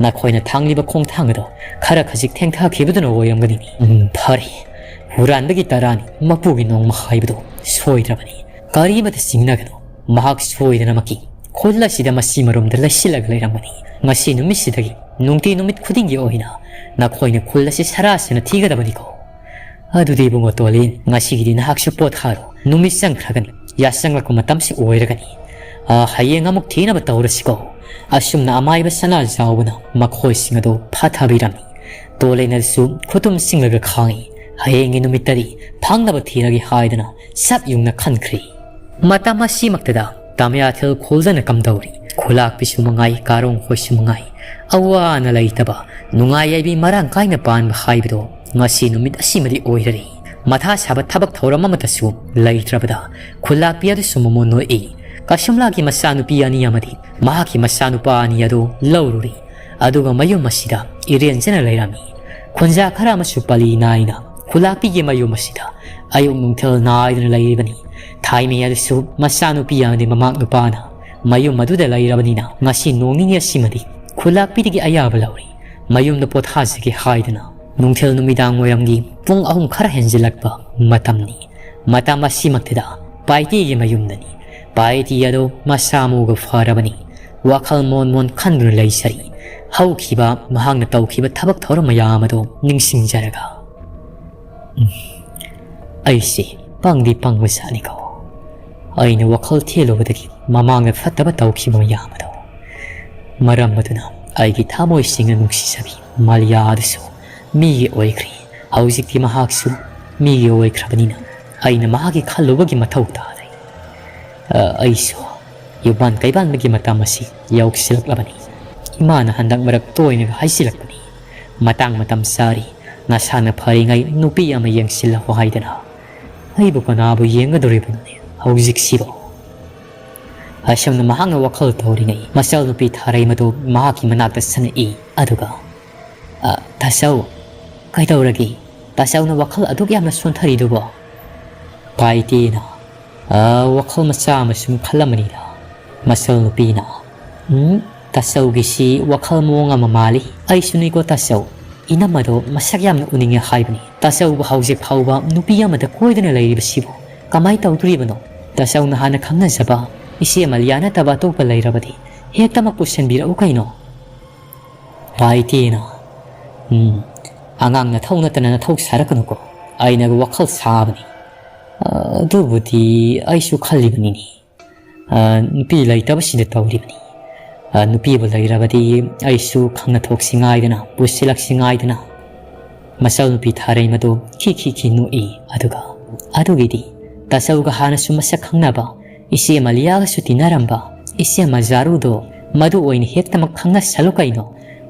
ꯅꯈꯣꯏꯅ ꯊꯥꯡꯂꯤꯕ ꯈꯣꯡꯊꯥꯡ ꯑꯗꯣ ꯈꯔ ꯈꯖꯤꯛ ꯊꯦꯡꯊꯈꯤꯕꯗꯨꯅ ꯑꯣꯏꯔꯝꯒꯅꯤꯅꯦ꯫ ꯎꯝ, ꯐꯔꯦ꯫ ꯍꯨꯔꯥꯟꯕꯒꯤ ꯇꯔꯥꯅꯤ, ꯃꯄꯨꯒꯤ ꯅꯣꯡꯃ ꯍꯥꯏꯕꯗꯣ ꯁꯣꯏꯗ꯭ꯔꯕꯅꯤ꯫ ꯀꯔꯤꯃꯇ ꯆꯤꯡꯅꯒꯅꯨ꯫ ꯃꯍꯥꯛ ꯁꯣꯏꯗꯅꯃꯛꯀꯤ ꯈꯨꯜ ꯑꯁꯤꯗ ꯃꯁꯤ ꯃꯔꯨꯝꯗ ꯂꯩꯁꯤꯜꯂꯒ ꯂꯩꯔꯝꯒꯅꯤ꯫ ꯉꯁꯤ ꯅꯨꯃꯤꯠꯁꯤꯗꯒꯤ ꯅꯨꯡꯇꯤ ꯅꯨꯃꯤꯠ ꯈꯨꯗꯤꯡꯒꯤ ꯑꯣꯏꯅ ꯅꯈꯣꯏꯅ ꯈꯨꯜ ꯑꯁꯤ ꯁꯔꯥꯁꯤꯅ ꯊꯤꯒꯗꯕꯅꯤꯀꯣ꯫ ꯑꯗꯨꯗꯤ ꯏꯕꯨꯡꯉꯣ ꯇꯣꯂꯤꯟ, ꯉꯁꯤꯒꯤꯗꯤ ꯅꯍꯥꯛꯁꯨ ꯄꯣꯊꯥꯔꯣ꯫ ꯅꯨꯃꯤꯠ ꯆꯪꯈ꯭ꯔꯒꯅꯤ, ꯌꯥꯆꯪꯂꯛꯄ ꯃꯇꯝꯁꯨ ꯑꯣꯏꯔꯒꯅꯤ꯫ ꯑꯥ, ꯍꯌꯦꯡ ꯑꯃꯨꯛ ꯊꯤꯅꯕ ꯇꯧꯔꯁꯤꯀꯣ꯫" ꯑꯁꯨꯝꯅ ꯑꯃꯥꯏꯕ ꯁꯅꯥꯖꯥꯎꯕꯅ ꯃꯈꯣꯏꯁꯤꯡ ꯑꯗꯨ ꯐꯥꯊꯕꯤꯔꯝꯃꯤ꯫ ꯇꯣꯂꯤꯟ ꯑꯗꯨꯁꯨ ꯈꯨꯇꯨꯝ ꯁꯤꯡꯂꯒ ꯈꯥꯡꯉꯤ꯫ ꯍꯌꯦꯡꯒꯤ ꯅꯨꯃꯤꯠꯇꯗꯤ ꯐꯪꯅꯕ ꯊꯤꯔꯒꯦ ꯍꯥꯏꯗꯅ ꯁꯞ ꯌꯨꯡꯅ ꯈꯟꯈ꯭ꯔꯤ꯫ ꯃꯇꯝ ꯑꯁꯤꯃꯛꯇꯗ ꯇꯃꯌꯥꯊꯦꯜ ꯈꯨꯜꯗꯅ ꯀꯝꯗꯧꯔꯤ? ꯈꯨꯂꯥꯛꯄꯤꯁꯨ ꯃꯉꯥꯏ, ꯀꯥꯔꯣꯡ ꯈꯣꯏꯁꯨ ꯃꯉꯥꯏ, ꯑꯋꯥ ꯑꯅꯥ ꯂꯩꯇꯕ, ꯅꯨꯡꯉꯥꯏ ꯌꯥꯏꯕꯤ ꯃꯔꯥꯡ ꯀꯥꯏꯅ ꯄꯥꯟꯕ ꯍꯥꯏꯕꯗꯣ ꯉꯁꯤ ꯅꯨꯃꯤꯠ ꯑꯁꯤꯃꯗꯤ ꯑꯣꯏꯔꯔꯦ꯫ ꯃꯊꯥ ꯁꯥꯕ ꯊꯕꯛ ꯊꯧꯔꯝ ꯑꯃꯠꯇꯁꯨ ꯂꯩꯇ꯭ꯔꯕꯗ ꯈꯨꯂꯥꯛꯄꯤ ꯑꯗꯨꯁꯨ ꯃꯃꯣꯟ ꯅꯣꯛꯏ꯫ ꯀꯁꯨꯝꯂꯥꯒꯤ ꯃꯆꯥꯅꯨꯄꯤ ꯑꯅꯤ ꯑꯃꯗꯤ ꯃꯍꯥꯛꯀꯤ ꯃꯆꯥꯅꯨꯄꯥ ꯑꯅꯤ ꯑꯗꯨ ꯂꯧꯔꯨꯔꯤ꯫ ꯑꯗꯨꯒ ꯃꯌꯨꯝ ꯑꯁꯤꯗ ꯏꯔꯦꯟꯖꯅ ꯂꯩꯔꯝꯃꯤ꯫ ꯈꯨꯟꯖꯥ ꯈꯔ ꯑꯃꯁꯨ ꯄꯂꯤ ꯅꯥꯏꯅ ꯈꯨꯂꯥꯛꯄꯤꯒꯤ ꯃꯌꯨꯝ ꯑꯁꯤꯗ ꯑꯌꯨꯛ ꯅꯨꯡꯊꯤꯜ ꯅꯥꯏꯗꯅ ꯂꯩꯔꯤꯕꯅꯤ꯫ ꯊꯥꯏꯃꯤ ꯑꯗꯨꯁꯨ ꯃꯆꯥꯅꯨꯄꯤ ꯑꯃꯗꯤ ꯃꯃꯥ ꯅꯨꯄꯥꯅ ꯃꯌꯨꯝ ꯑꯗꯨꯗ ꯂꯩꯔꯕꯅꯤꯅ ꯉꯁꯤ ꯅꯣꯡ ꯅꯤꯅꯤ ꯑꯁꯤꯃꯗꯤ ꯈꯨꯂꯥꯛꯄꯤꯗꯒꯤ ꯑꯌꯥꯕ ꯂꯧꯔꯤ꯫ ꯃꯌꯨꯝꯗ ꯄꯣꯊꯥꯖꯒꯦ ꯍꯥꯏꯗꯨꯅ ꯅꯨꯡꯊꯤꯜ ꯅꯨꯃꯤꯗꯥꯡ ꯋꯥꯏꯔꯝꯒꯤ ꯄꯨꯡ ꯑꯍꯨꯝ ꯈꯔ ꯍꯦꯟꯖꯤꯜꯂꯛꯄ ꯃꯇꯝꯅꯤ꯫ ꯃꯇꯝ ꯑꯁꯤꯃꯛꯇꯗ ꯄꯥꯏꯇꯤꯒꯤ ꯃꯌꯨꯝꯗꯅꯤ꯫ ꯄꯥꯏꯇꯤ ꯑꯗꯨ ꯃꯁꯥ ꯃꯎꯒ ꯐꯔꯕꯅꯤ꯫ ꯋꯥꯈꯜ ꯃꯣꯟ ꯃꯣꯟ ꯈꯟꯗꯨꯅ ꯂꯩꯖꯔꯤ꯫ ꯍꯧꯈꯤꯕ ꯃꯍꯥꯛꯅ ꯇꯧꯈꯤꯕ ꯊꯕꯛ ꯊꯧꯔꯝ ꯃꯌꯥꯝ ꯑꯗꯨ ꯅꯤꯡꯁꯤꯡꯖꯔꯒ꯫ "ꯎꯝ, ꯑꯩꯁꯦ ꯄꯪꯗꯤ ꯄꯪꯕꯖꯥꯠꯅꯤꯀꯣ꯫ ꯑꯩꯅ ꯋꯥꯈꯜ ꯊꯦꯜꯂꯨꯕꯗꯒꯤ ꯃꯃꯥꯡꯗ ꯐꯠꯇꯕ ꯇꯧꯈꯤꯕ ꯃꯌꯥꯝ ꯑꯗꯣ ꯃꯔꯝ ꯑꯗꯨꯅ ꯑꯩꯒꯤ ꯊꯃꯣꯏ ꯁꯦꯡꯅ ꯅꯨꯡꯁꯤꯖꯕꯤ ꯃꯥꯂꯤꯌꯥ ꯑꯗꯨꯁꯨ ꯃꯤꯒꯤ ꯑꯣꯏꯈ꯭ꯔꯦ꯫ ꯍꯧꯖꯤꯛꯇꯤ ꯃꯍꯥꯛꯁꯨ ꯃꯤꯒꯤ ꯑꯣꯏꯈ꯭ꯔꯕꯅꯤꯅ ꯑꯩꯅ ꯃꯍꯥꯛꯀꯤ ꯈꯜꯂꯨꯕꯒꯤ ꯃꯊꯧ ꯇꯥꯔꯦ꯫ ꯑ, ꯑꯩꯁꯨ ꯌꯨꯝꯕꯥꯟ ꯀꯩꯕꯥꯟꯕꯒꯤ ꯃꯇꯝ ꯑꯁꯤ ꯌꯧꯁꯤꯜꯂꯛꯂꯕꯅꯤ꯫ ꯏꯃꯥꯅ ꯍꯟꯗꯛ ꯃꯔꯛ ꯇꯣꯏꯅꯒ ꯍꯥꯏꯖꯤꯜꯂꯛꯄꯅꯤ, ꯃꯇꯥꯡ ꯃꯇꯝ ꯆꯥꯔꯤ, ꯅꯁꯥꯅ ꯐꯔꯤꯉꯩ ꯅꯨꯄꯤ ꯑꯃ ꯌꯦꯡꯁꯤꯜꯂꯛꯑꯣ ꯍꯥꯏꯗꯅ꯫ ꯑꯩꯕꯨ ꯀꯅꯥꯕꯨ ꯌꯦꯡꯒꯗꯧꯔꯤꯕꯅꯣꯅꯦ ꯍꯧꯖꯤꯛꯁꯤꯕꯣ?" ꯑꯁꯨꯝꯅ ꯃꯍꯥꯛꯅ ꯋꯥꯈꯜ ꯇꯧꯔꯤꯉꯩ ꯃꯆꯜ ꯅꯨꯄꯤ ꯊꯥꯔꯩ ꯃꯗꯨ ꯃꯍꯥꯛꯀꯤ ꯃꯅꯥꯛꯇ ꯆꯪꯉꯛꯏ꯫ ꯑꯗꯨꯒ, "ꯑ, ꯇꯥꯆꯧ, ꯀꯩꯗꯧꯔꯒꯦ? ꯇꯥꯆꯧꯅ ꯋꯥꯈꯜ ꯑꯗꯨꯛ ꯌꯥꯝꯅ ꯁꯣꯟꯊꯔꯤꯗꯨꯕꯣ?" ꯄꯥꯏꯇꯦꯅ, "ꯑ, ꯋꯥꯈꯜ ꯃꯆꯥ ꯑꯃ ꯁꯨꯝ ꯈꯜꯂꯝꯕꯅꯤꯗ, ꯃꯆꯜ ꯅꯨꯄꯤꯅ꯫ ꯎꯝ, ꯇꯥꯆꯧꯒꯤꯁꯤ ꯋꯥꯈꯜ ꯃꯑꯣꯡ ꯑꯃ ꯃꯥꯜꯂꯤ꯫ ꯑꯩꯁꯨꯅꯤꯀꯣ ꯇꯥꯆꯧ, ꯏꯅꯝꯃꯗꯣ ꯃꯁꯛ ꯌꯥꯝꯅ ꯎꯅꯤꯡꯉꯦ ꯍꯥꯏꯕꯅꯤ꯫ ꯇꯥꯆꯧꯕꯨ ꯍꯧꯖꯤꯛ ꯐꯥꯎꯕ ꯅꯨꯄꯤ ꯑꯃꯗ ꯀꯣꯏꯗꯅ ꯂꯩꯔꯤꯕꯁꯤꯕꯨ ꯀꯃꯥꯏ ꯇꯧꯗꯣꯔꯤꯕꯅꯣ? ꯇꯥꯆꯧꯅ ꯍꯥꯟꯅ ꯈꯪꯅꯖꯕ ꯏꯆꯦ ꯃꯂꯤꯌꯥ ꯅꯠꯇꯕ ꯑꯇꯣꯞꯄ ꯂꯩꯔꯕꯗꯤ ꯍꯦꯛꯇꯃꯛ ꯄꯨꯁꯤꯟꯕꯤꯔꯛꯎ ꯀꯩꯅꯣ?" ꯄꯥꯏꯇꯦꯅ, "ꯎꯝ, ꯑꯉꯥꯡ ꯅꯊꯧ ꯅꯠꯇꯅ ꯅꯊꯧ ꯁꯥꯔꯛꯀꯅꯨꯀꯣ꯫ ꯑꯩꯅ ꯋꯥꯈꯜ ꯁꯥꯕꯅꯤ꯫ ꯑ, ꯑꯗꯨꯕꯨꯗꯤ ꯑꯩꯁꯨ ꯈꯜꯂꯤꯕꯅꯤꯅꯦ꯫ ꯑ, ꯅꯨꯄꯤ ꯂꯩꯇꯕꯁꯤꯗ ꯇꯧꯔꯤꯕꯅꯤ꯫ ꯑ, ꯅꯨꯄꯤꯕꯨ ꯂꯩꯔꯕꯗꯤ ꯑꯩꯁꯨ ꯈꯪꯅ ꯊꯣꯛꯁꯤ ꯉꯥꯏꯗꯅ, ꯄꯨꯁꯤꯜꯂꯛꯁꯤ ꯉꯥꯏꯗꯅ꯫" ꯃꯆꯜ ꯅꯨꯄꯤ ꯊꯥꯔꯩꯃꯗꯨ ꯈꯤ ꯈꯤ ꯈꯤ ꯅꯣꯛꯏ꯫ ꯑꯗꯨꯒ ꯑꯗꯨꯒꯤꯗꯤ ꯇꯥꯆꯧꯒ ꯍꯥꯟꯅꯁꯨ ꯃꯁꯛ ꯈꯪꯅꯕ, ꯏꯆꯦ ꯃꯂꯤꯌꯥꯒꯁꯨ ꯇꯤꯟꯅꯔꯝꯕ ꯏꯆꯦ ꯃꯖꯥꯔꯨꯗꯣ ꯃꯗꯨ ꯑꯣꯏꯅ ꯍꯦꯛꯇꯃꯛ ꯈꯪꯅꯁꯜꯂꯨ ꯀꯩꯅꯣ꯫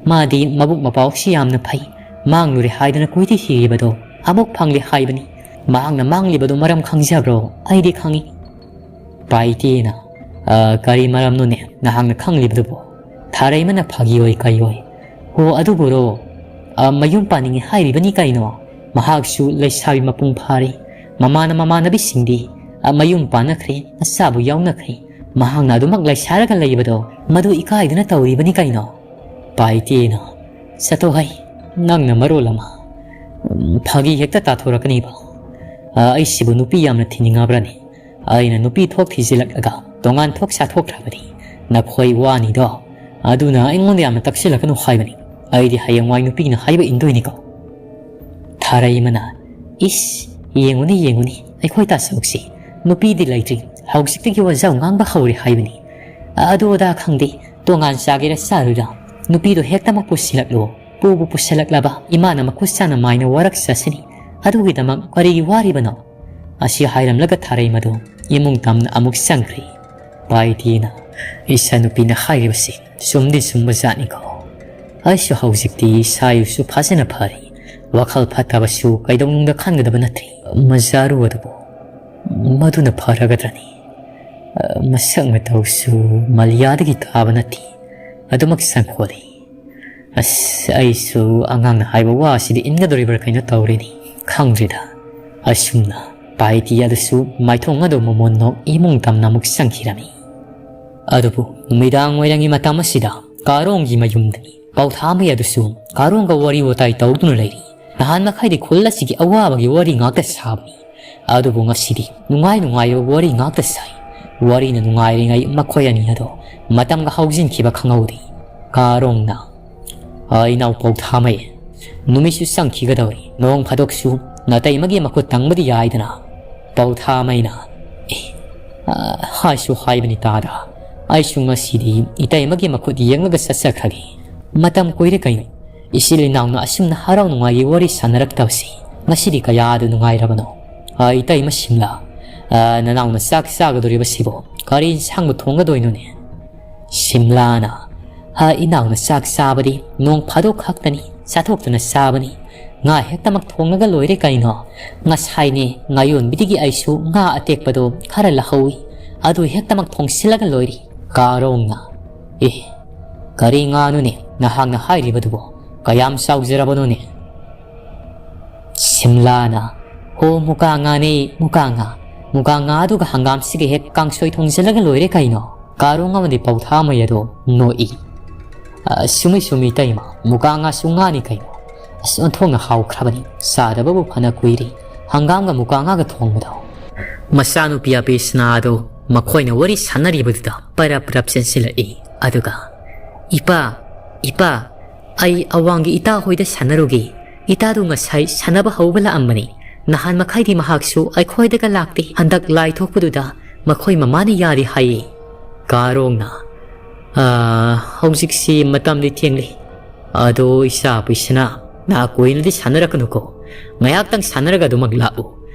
ꯃꯥꯗꯤ ꯃꯕꯨꯛ ꯃꯄꯥꯎꯁꯤ ꯌꯥꯝꯅ ꯐꯩ꯫ ꯃꯥꯡꯂꯨꯔꯦ ꯍꯥꯏꯗꯨꯅ ꯀꯣꯏꯊꯤ ꯊꯤꯔꯤꯕꯗꯣ ꯑꯃꯨꯛ ꯐꯪꯂꯦ ꯍꯥꯏꯕꯅꯤ꯫ ꯃꯍꯥꯛꯅ ꯃꯥꯡꯂꯤꯕꯗꯨ ꯃꯔꯝ ꯈꯪꯖꯕ꯭ꯔꯣ? ꯑꯩꯗꯤ ꯈꯪꯏ꯫ ꯄꯥꯏꯇꯦꯅ, "ꯑ, ꯀꯔꯤ ꯃꯔꯝꯅꯣꯅꯦ ꯅꯍꯥꯛꯅ ꯈꯪꯂꯤꯕꯗꯨꯕꯣ?" ꯊꯥꯔꯩꯃꯅ ꯐꯥꯒꯤ ꯑꯣꯏ ꯀꯩ ꯑꯣꯏ, "ꯍꯣ, ꯑꯗꯨꯕꯨꯔꯣ? ꯑ, ꯃꯌꯨꯝ ꯄꯥꯅꯤꯡꯉꯤ ꯍꯥꯏꯔꯤꯕꯅꯤ ꯀꯩꯅꯣ꯫ ꯃꯍꯥꯛꯁꯨ ꯂꯩꯁꯥꯕꯤ ꯃꯄꯨꯡ ꯐꯥꯔꯦ꯫ ꯃꯃꯥꯅ ꯃꯃꯥꯟꯅꯕꯤꯁꯤꯡꯗꯤ, ꯑ, ꯃꯌꯨꯝ ꯄꯥꯟꯅꯈ꯭ꯔꯦ, ꯃꯆꯥꯕꯨ ꯌꯥꯎꯅꯈ꯭ꯔꯦ꯫ ꯃꯍꯥꯛꯅ ꯑꯗꯨꯃꯛ ꯂꯩꯁꯥꯔꯒ ꯂꯩꯕꯗꯣ ꯃꯗꯨ ꯏꯀꯥꯏꯗꯨꯅ ꯇꯧꯔꯤꯕꯅꯤ ꯀꯩꯅꯣ?" ꯄꯥꯏꯇꯦꯅ, "ꯆꯠꯊꯣꯛꯍꯩ, ꯅꯪꯅ ꯃꯔꯣꯜ ꯑꯃ꯫ ꯎꯝ, ꯐꯥꯒꯤ ꯍꯦꯛꯇ ꯇꯥꯊꯣꯔꯛꯀꯅꯤꯕ꯫ ꯑ, ꯑꯩꯁꯤꯕꯨ ꯅꯨꯄꯤ ꯌꯥꯝꯅ ꯊꯤꯅꯤꯡꯉꯕ꯭ꯔꯅꯦ? ꯑꯩꯅ ꯅꯨꯄꯤ ꯊꯣꯛ ꯊꯤꯖꯤꯜꯂꯛꯂꯒ ꯇꯣꯉꯥꯟ ꯊꯣꯛ ꯆꯥꯊꯣꯛꯈ꯭ꯔꯕꯗꯤ ꯅꯈꯣꯏ ꯋꯥꯅꯤꯗꯣ꯫ ꯑꯗꯨꯅ ꯑꯩꯉꯣꯟꯗ ꯌꯥꯝꯅ ꯇꯛꯁꯤꯜꯂꯛꯀꯅꯨ ꯍꯥꯏꯕꯅꯤ꯫ ꯑꯩꯗꯤ ꯍꯌꯦꯡꯋꯥꯏ ꯅꯨꯄꯤꯅ ꯍꯥꯏꯕ ꯏꯟꯗꯣꯏꯅꯤꯀꯣ꯫" ꯊꯥꯔꯩꯃꯅ, "ꯏꯁ, ꯌꯦꯡꯉꯨꯅꯤ, ꯌꯦꯡꯉꯨꯅꯤ, ꯑꯩꯈꯣꯏ ꯇꯥꯆꯧꯁꯤ ꯅꯨꯄꯤꯗꯤ ꯂꯩꯇ꯭ꯔꯤ, ꯍꯧꯖꯤꯛꯇꯒꯤ ꯋꯥꯖꯥꯎ ꯉꯥꯡꯕ ꯍꯧꯔꯦ ꯍꯥꯏꯕꯅꯤ꯫ ꯑꯗꯨ ꯑꯗꯥ ꯈꯪꯗꯦ, ꯇꯣꯉꯥꯟ ꯆꯥꯒꯦꯔꯥ ꯆꯥꯔꯣꯏꯔꯥ, ꯅꯨꯄꯤꯗꯣ ꯍꯦꯛꯇꯃꯛ ꯄꯨꯁꯤꯜꯂꯛꯂꯣ꯫ ꯄꯨꯕꯨ ꯄꯨꯁꯤꯜꯂꯛꯂꯕ ꯏꯃꯥꯅ ꯃꯈꯨꯠ ꯁꯥꯅ ꯃꯥꯏꯅ ꯋꯥꯔꯛꯆꯁꯅꯤ꯫ ꯑꯗꯨꯒꯤꯗꯃꯛ ꯀꯔꯤꯒꯤ ꯋꯥꯔꯤꯕꯅꯣ?" ꯑꯁꯤ ꯍꯥꯏꯔꯝꯂꯒ ꯊꯥꯔꯩꯃꯗꯨ ꯏꯃꯨꯡ ꯇꯝꯅ ꯑꯃꯨꯛ ꯆꯪꯈ꯭ꯔꯦ꯫ ꯄꯥꯏꯇꯦꯅ, "ꯏꯆꯥꯅꯨꯄꯤꯅ ꯍꯥꯏꯔꯤꯕꯁꯤ ꯆꯨꯝꯗꯤ ꯆꯨꯝꯕ ꯖꯥꯠꯅꯤꯀꯣ꯫ ꯑꯩꯁꯨ ꯍꯧꯖꯤꯛꯇꯤ ꯏꯁꯥ ꯏꯔꯨꯁꯨ ꯐꯖꯅ ꯐꯔꯦ꯫ ꯋꯥꯈꯜ ꯐꯠꯇꯕꯁꯨ ꯀꯩꯗꯧꯅꯨꯡꯗ ꯈꯟꯒꯗꯕ ꯅꯠꯇ꯭ꯔꯦ꯫ ꯃꯖꯥꯔꯨ ꯑꯗꯨꯕꯨ ꯃꯗꯨꯅ ꯐꯔꯒꯗ꯭ꯔꯅꯤ? ꯃꯁꯛ ꯃꯇꯧꯁꯨ ꯃꯂꯤꯌꯥꯗꯒꯤ ꯇꯥꯕ ꯅꯠꯇꯦ꯫ ꯑꯗꯨꯃꯛ ꯁꯪꯈꯣꯜꯂꯤ꯫ ꯑꯁ, ꯑꯩꯁꯨ ꯑꯉꯥꯡꯅ ꯍꯥꯏꯕ ꯋꯥꯁꯤꯗꯤ ꯏꯟꯒꯗꯧꯔꯤꯕ꯭ꯔꯥ ꯀꯩꯅꯣ ꯇꯧꯔꯦꯅꯦ꯫ ꯈꯪꯗ꯭ꯔꯦꯗ꯫ ꯑꯁꯨꯝꯅ ꯄꯥꯏꯇꯤ ꯑꯗꯨꯁꯨ ꯃꯥꯏꯊꯣꯡ ꯑꯗꯨ ꯃꯃꯣꯟ ꯅꯣꯛ ꯏꯃꯨꯡ ꯇꯝꯅ ꯑꯃꯨꯛ ꯆꯪꯈꯤꯔꯝꯃꯤ꯫ ꯑꯗꯨꯕꯨ ꯅꯨꯃꯤꯗꯥꯡ ꯋꯥꯏꯔꯝꯒꯤ ꯃꯇꯝ ꯑꯁꯤꯗ ꯀꯥꯔꯣꯡꯒꯤ ꯃꯌꯨꯝꯗꯅꯤ꯫ ꯄꯥꯎꯊꯥꯃꯩ ꯑꯗꯨꯁꯨ ꯀꯥꯔꯣꯡꯒ ꯋꯥꯔꯤ ꯋꯥꯇꯥꯏ ꯇꯧꯗꯨꯅ ꯂꯩꯔꯤ꯫ ꯅꯍꯥꯟ ꯃꯈꯩꯗꯤ ꯈꯨꯜ ꯑꯁꯤꯒꯤ ꯑꯋꯥꯕꯒꯤ ꯋꯥꯔꯤ ꯉꯥꯛꯇ ꯁꯥꯕꯅꯤ꯫ ꯑꯗꯨꯕꯨ ꯉꯁꯤꯗꯤ ꯅꯨꯡꯉꯥꯏ ꯅꯨꯡꯉꯥꯏꯕ ꯋꯥꯔꯤ ꯉꯥꯛꯇ ꯁꯥꯏ꯫ ꯋꯥꯔꯤꯅ ꯅꯨꯡꯉꯥꯏꯔꯤꯉꯩ ꯃꯈꯣꯏ ꯑꯅꯤ ꯑꯗꯣ ꯃꯇꯝꯒ ꯍꯧꯖꯤꯟꯈꯤꯕ ꯈꯪꯍꯧꯗꯦ꯫ ꯀꯥꯔꯣꯡꯅ, "ꯑ, ꯏꯅꯥꯎ ꯄꯥꯎꯊꯥꯃꯩ, ꯅꯨꯃꯤꯠꯁꯨ ꯆꯪꯈꯤꯒꯗꯧꯔꯤ꯫ ꯅꯣꯡ ꯐꯥꯗꯣꯛꯁꯨ ꯅꯇꯩꯃꯒꯤ ꯃꯈꯨꯠ ꯇꯪꯕꯗꯤ ꯌꯥꯏꯗꯅ?" ꯄꯥꯎꯊꯥꯃꯩꯅ, "ꯑꯦ, ꯑ, ꯍꯥꯏꯁꯨ ꯍꯥꯏꯕꯅꯤ ꯇꯥꯗ꯫ ꯑꯩꯁꯨ ꯉꯁꯤꯗꯤ ꯏꯇꯩꯃꯒꯤ ꯃꯈꯨꯠ ꯌꯦꯡꯂꯒ ꯆꯠꯆꯈ꯭ꯔꯒꯦ꯫ ꯃꯇꯝ ꯀꯨꯏꯔꯦ ꯀꯩꯅꯣ ꯏꯆꯤꯜ ꯏꯅꯥꯎꯅ ꯑꯁꯨꯝꯅ ꯍꯔꯥꯎ ꯅꯨꯡꯉꯥꯏꯒꯤ ꯋꯥꯔꯤ ꯁꯥꯟꯅꯔꯛꯇꯕꯁꯤ꯫ ꯉꯁꯤꯗꯤ ꯀꯌꯥꯗ ꯅꯨꯡꯉꯥꯏꯔꯕꯅꯣ꯫ ꯑ, ꯏꯇꯩꯃ ꯁꯤꯝꯂꯥ, ꯑ, ꯅꯅꯥꯎꯅ ꯆꯥꯛ ꯆꯥꯒꯗꯧꯔꯤꯕꯁꯤꯕꯨ ꯀꯔꯤ ꯏꯟꯁꯥꯡꯕꯨ ꯊꯣꯡꯒꯗꯣꯏꯅꯣꯅꯦ?" ꯁꯤꯝꯂꯥꯅ, "ꯍꯥ, ꯏꯅꯥꯎꯅ ꯆꯥꯛ ꯆꯥꯕꯗꯤ ꯅꯣꯡ ꯐꯥꯗꯣꯛ ꯈꯛꯇꯅꯤ, ꯆꯥꯊꯣꯛꯇꯨꯅ ꯆꯥꯕꯅꯤ꯫ ꯉꯥ ꯍꯦꯛꯇꯃꯛ ꯊꯣꯡꯉꯒ ꯂꯣꯏꯔꯦ ꯀꯩꯅꯣ꯫ ꯉꯁꯥꯏꯅꯦ ꯉꯥꯌꯣꯟꯕꯤꯗꯒꯤ ꯑꯩꯁꯨ ꯉꯥ ꯑꯇꯦꯛꯄꯗꯣ ꯈꯔ ꯂꯧꯍꯧꯏ, ꯑꯗꯨ ꯍꯦꯛꯇꯃꯛ ꯊꯣꯡꯁꯤꯜꯂꯒ ꯂꯣꯏꯔꯦ꯫" ꯀꯥꯔꯣꯡꯅ, "ꯑꯦ, ꯀꯔꯤ ꯉꯥꯅꯣꯅꯦ ꯅꯍꯥꯛꯅ ꯍꯥꯏꯔꯤꯕꯗꯨꯕꯣ? ꯀꯌꯥꯝ ꯆꯥꯎꯖꯔꯕꯅꯣꯅꯦ?" ꯁꯤꯝꯂꯥꯅ, "ꯍꯣ, ꯃꯨꯀꯥ ꯉꯥꯅꯦ, ꯃꯨꯀꯥ ꯉꯥ꯫ ꯃꯨꯀꯥ ꯉꯥ ꯑꯗꯨꯒ ꯍꯪꯒꯥꯝꯁꯤꯒ ꯍꯦꯛ ꯀꯥꯡꯁꯣꯏ ꯊꯣꯡꯖꯤꯜꯂꯒ ꯂꯣꯏꯔꯦ ꯀꯩꯅꯣ꯫" ꯀꯥꯔꯣꯡ ꯑꯃꯗꯤ ꯄꯥꯎꯊꯥꯃꯩ ꯑꯗꯣ ꯅꯣꯛꯏ꯫ "ꯑ, ꯁꯨꯝꯃꯤ ꯁꯨꯝꯃꯤ ꯏꯇꯩꯃ, ꯃꯨꯀꯥ ꯉꯥꯁꯨ ꯉꯥꯅꯤ ꯀꯩꯅꯣ꯫ ꯑꯁ, ꯑꯣꯟꯊꯣꯛꯅ ꯍꯥꯎꯈ꯭ꯔꯕꯅꯤ, ꯆꯥꯗꯕꯕꯨ ꯐꯅ ꯀꯨꯏꯔꯦ, ꯍꯪꯒꯥꯝꯒ ꯃꯨꯀꯥ ꯉꯥꯒ ꯊꯣꯡꯕꯗꯣ꯫" ꯃꯆꯥꯅꯨꯄꯤ ꯑꯄꯤꯁꯅꯥ ꯑꯗꯣ ꯃꯈꯣꯏꯅ ꯋꯥꯔꯤ ꯁꯥꯟꯅꯔꯤꯕꯗꯨꯗ ꯄꯔꯞ ꯄꯔꯞ ꯆꯦꯟꯁꯤꯜꯂꯛꯏ꯫ ꯑꯗꯨꯒ, "ꯏꯄꯥ, ꯏꯄꯥ, ꯑꯩ ꯑꯋꯥꯡꯒꯤ ꯏꯇꯥ ꯍꯣꯏꯗ ꯁꯥꯟꯅꯔꯨꯒꯦ꯫ ꯏꯇꯥꯗꯨ ꯉꯁꯥꯏ ꯁꯥꯟꯅꯕ ꯍꯧꯕ ꯂꯥꯛꯑꯝꯕꯅꯤ꯫ ꯅꯍꯥꯟ ꯃꯈꯩꯗꯤ ꯃꯍꯥꯛꯁꯨ ꯑꯩꯈꯣꯏꯗꯒ ꯂꯥꯛꯇꯦ꯫ ꯍꯟꯗꯛ ꯂꯥꯏ ꯊꯣꯛꯄꯗꯨꯗ ꯃꯈꯣꯏ ꯃꯃꯥꯅ ꯌꯥꯔꯦ ꯍꯥꯏꯌꯦ꯫" ꯀꯥꯔꯣꯡꯅ, "ꯑꯥ, ꯍꯧꯖꯤꯛꯁꯤ ꯃꯇꯝꯗꯤ ꯊꯦꯡꯂꯦ꯫ ꯑꯗꯣ ꯏꯆꯥ ꯄꯤꯁꯅꯥ, ꯅꯍꯥꯛ ꯀꯨꯏꯅꯗꯤ ꯁꯥꯟꯅꯔꯛꯀꯅꯨꯀꯣ꯫ ꯉꯥꯏꯍꯥꯛꯇꯪ ꯁꯥꯟꯅꯔꯒ ꯑꯗꯨꯃꯛ ꯂꯥꯛꯎ꯫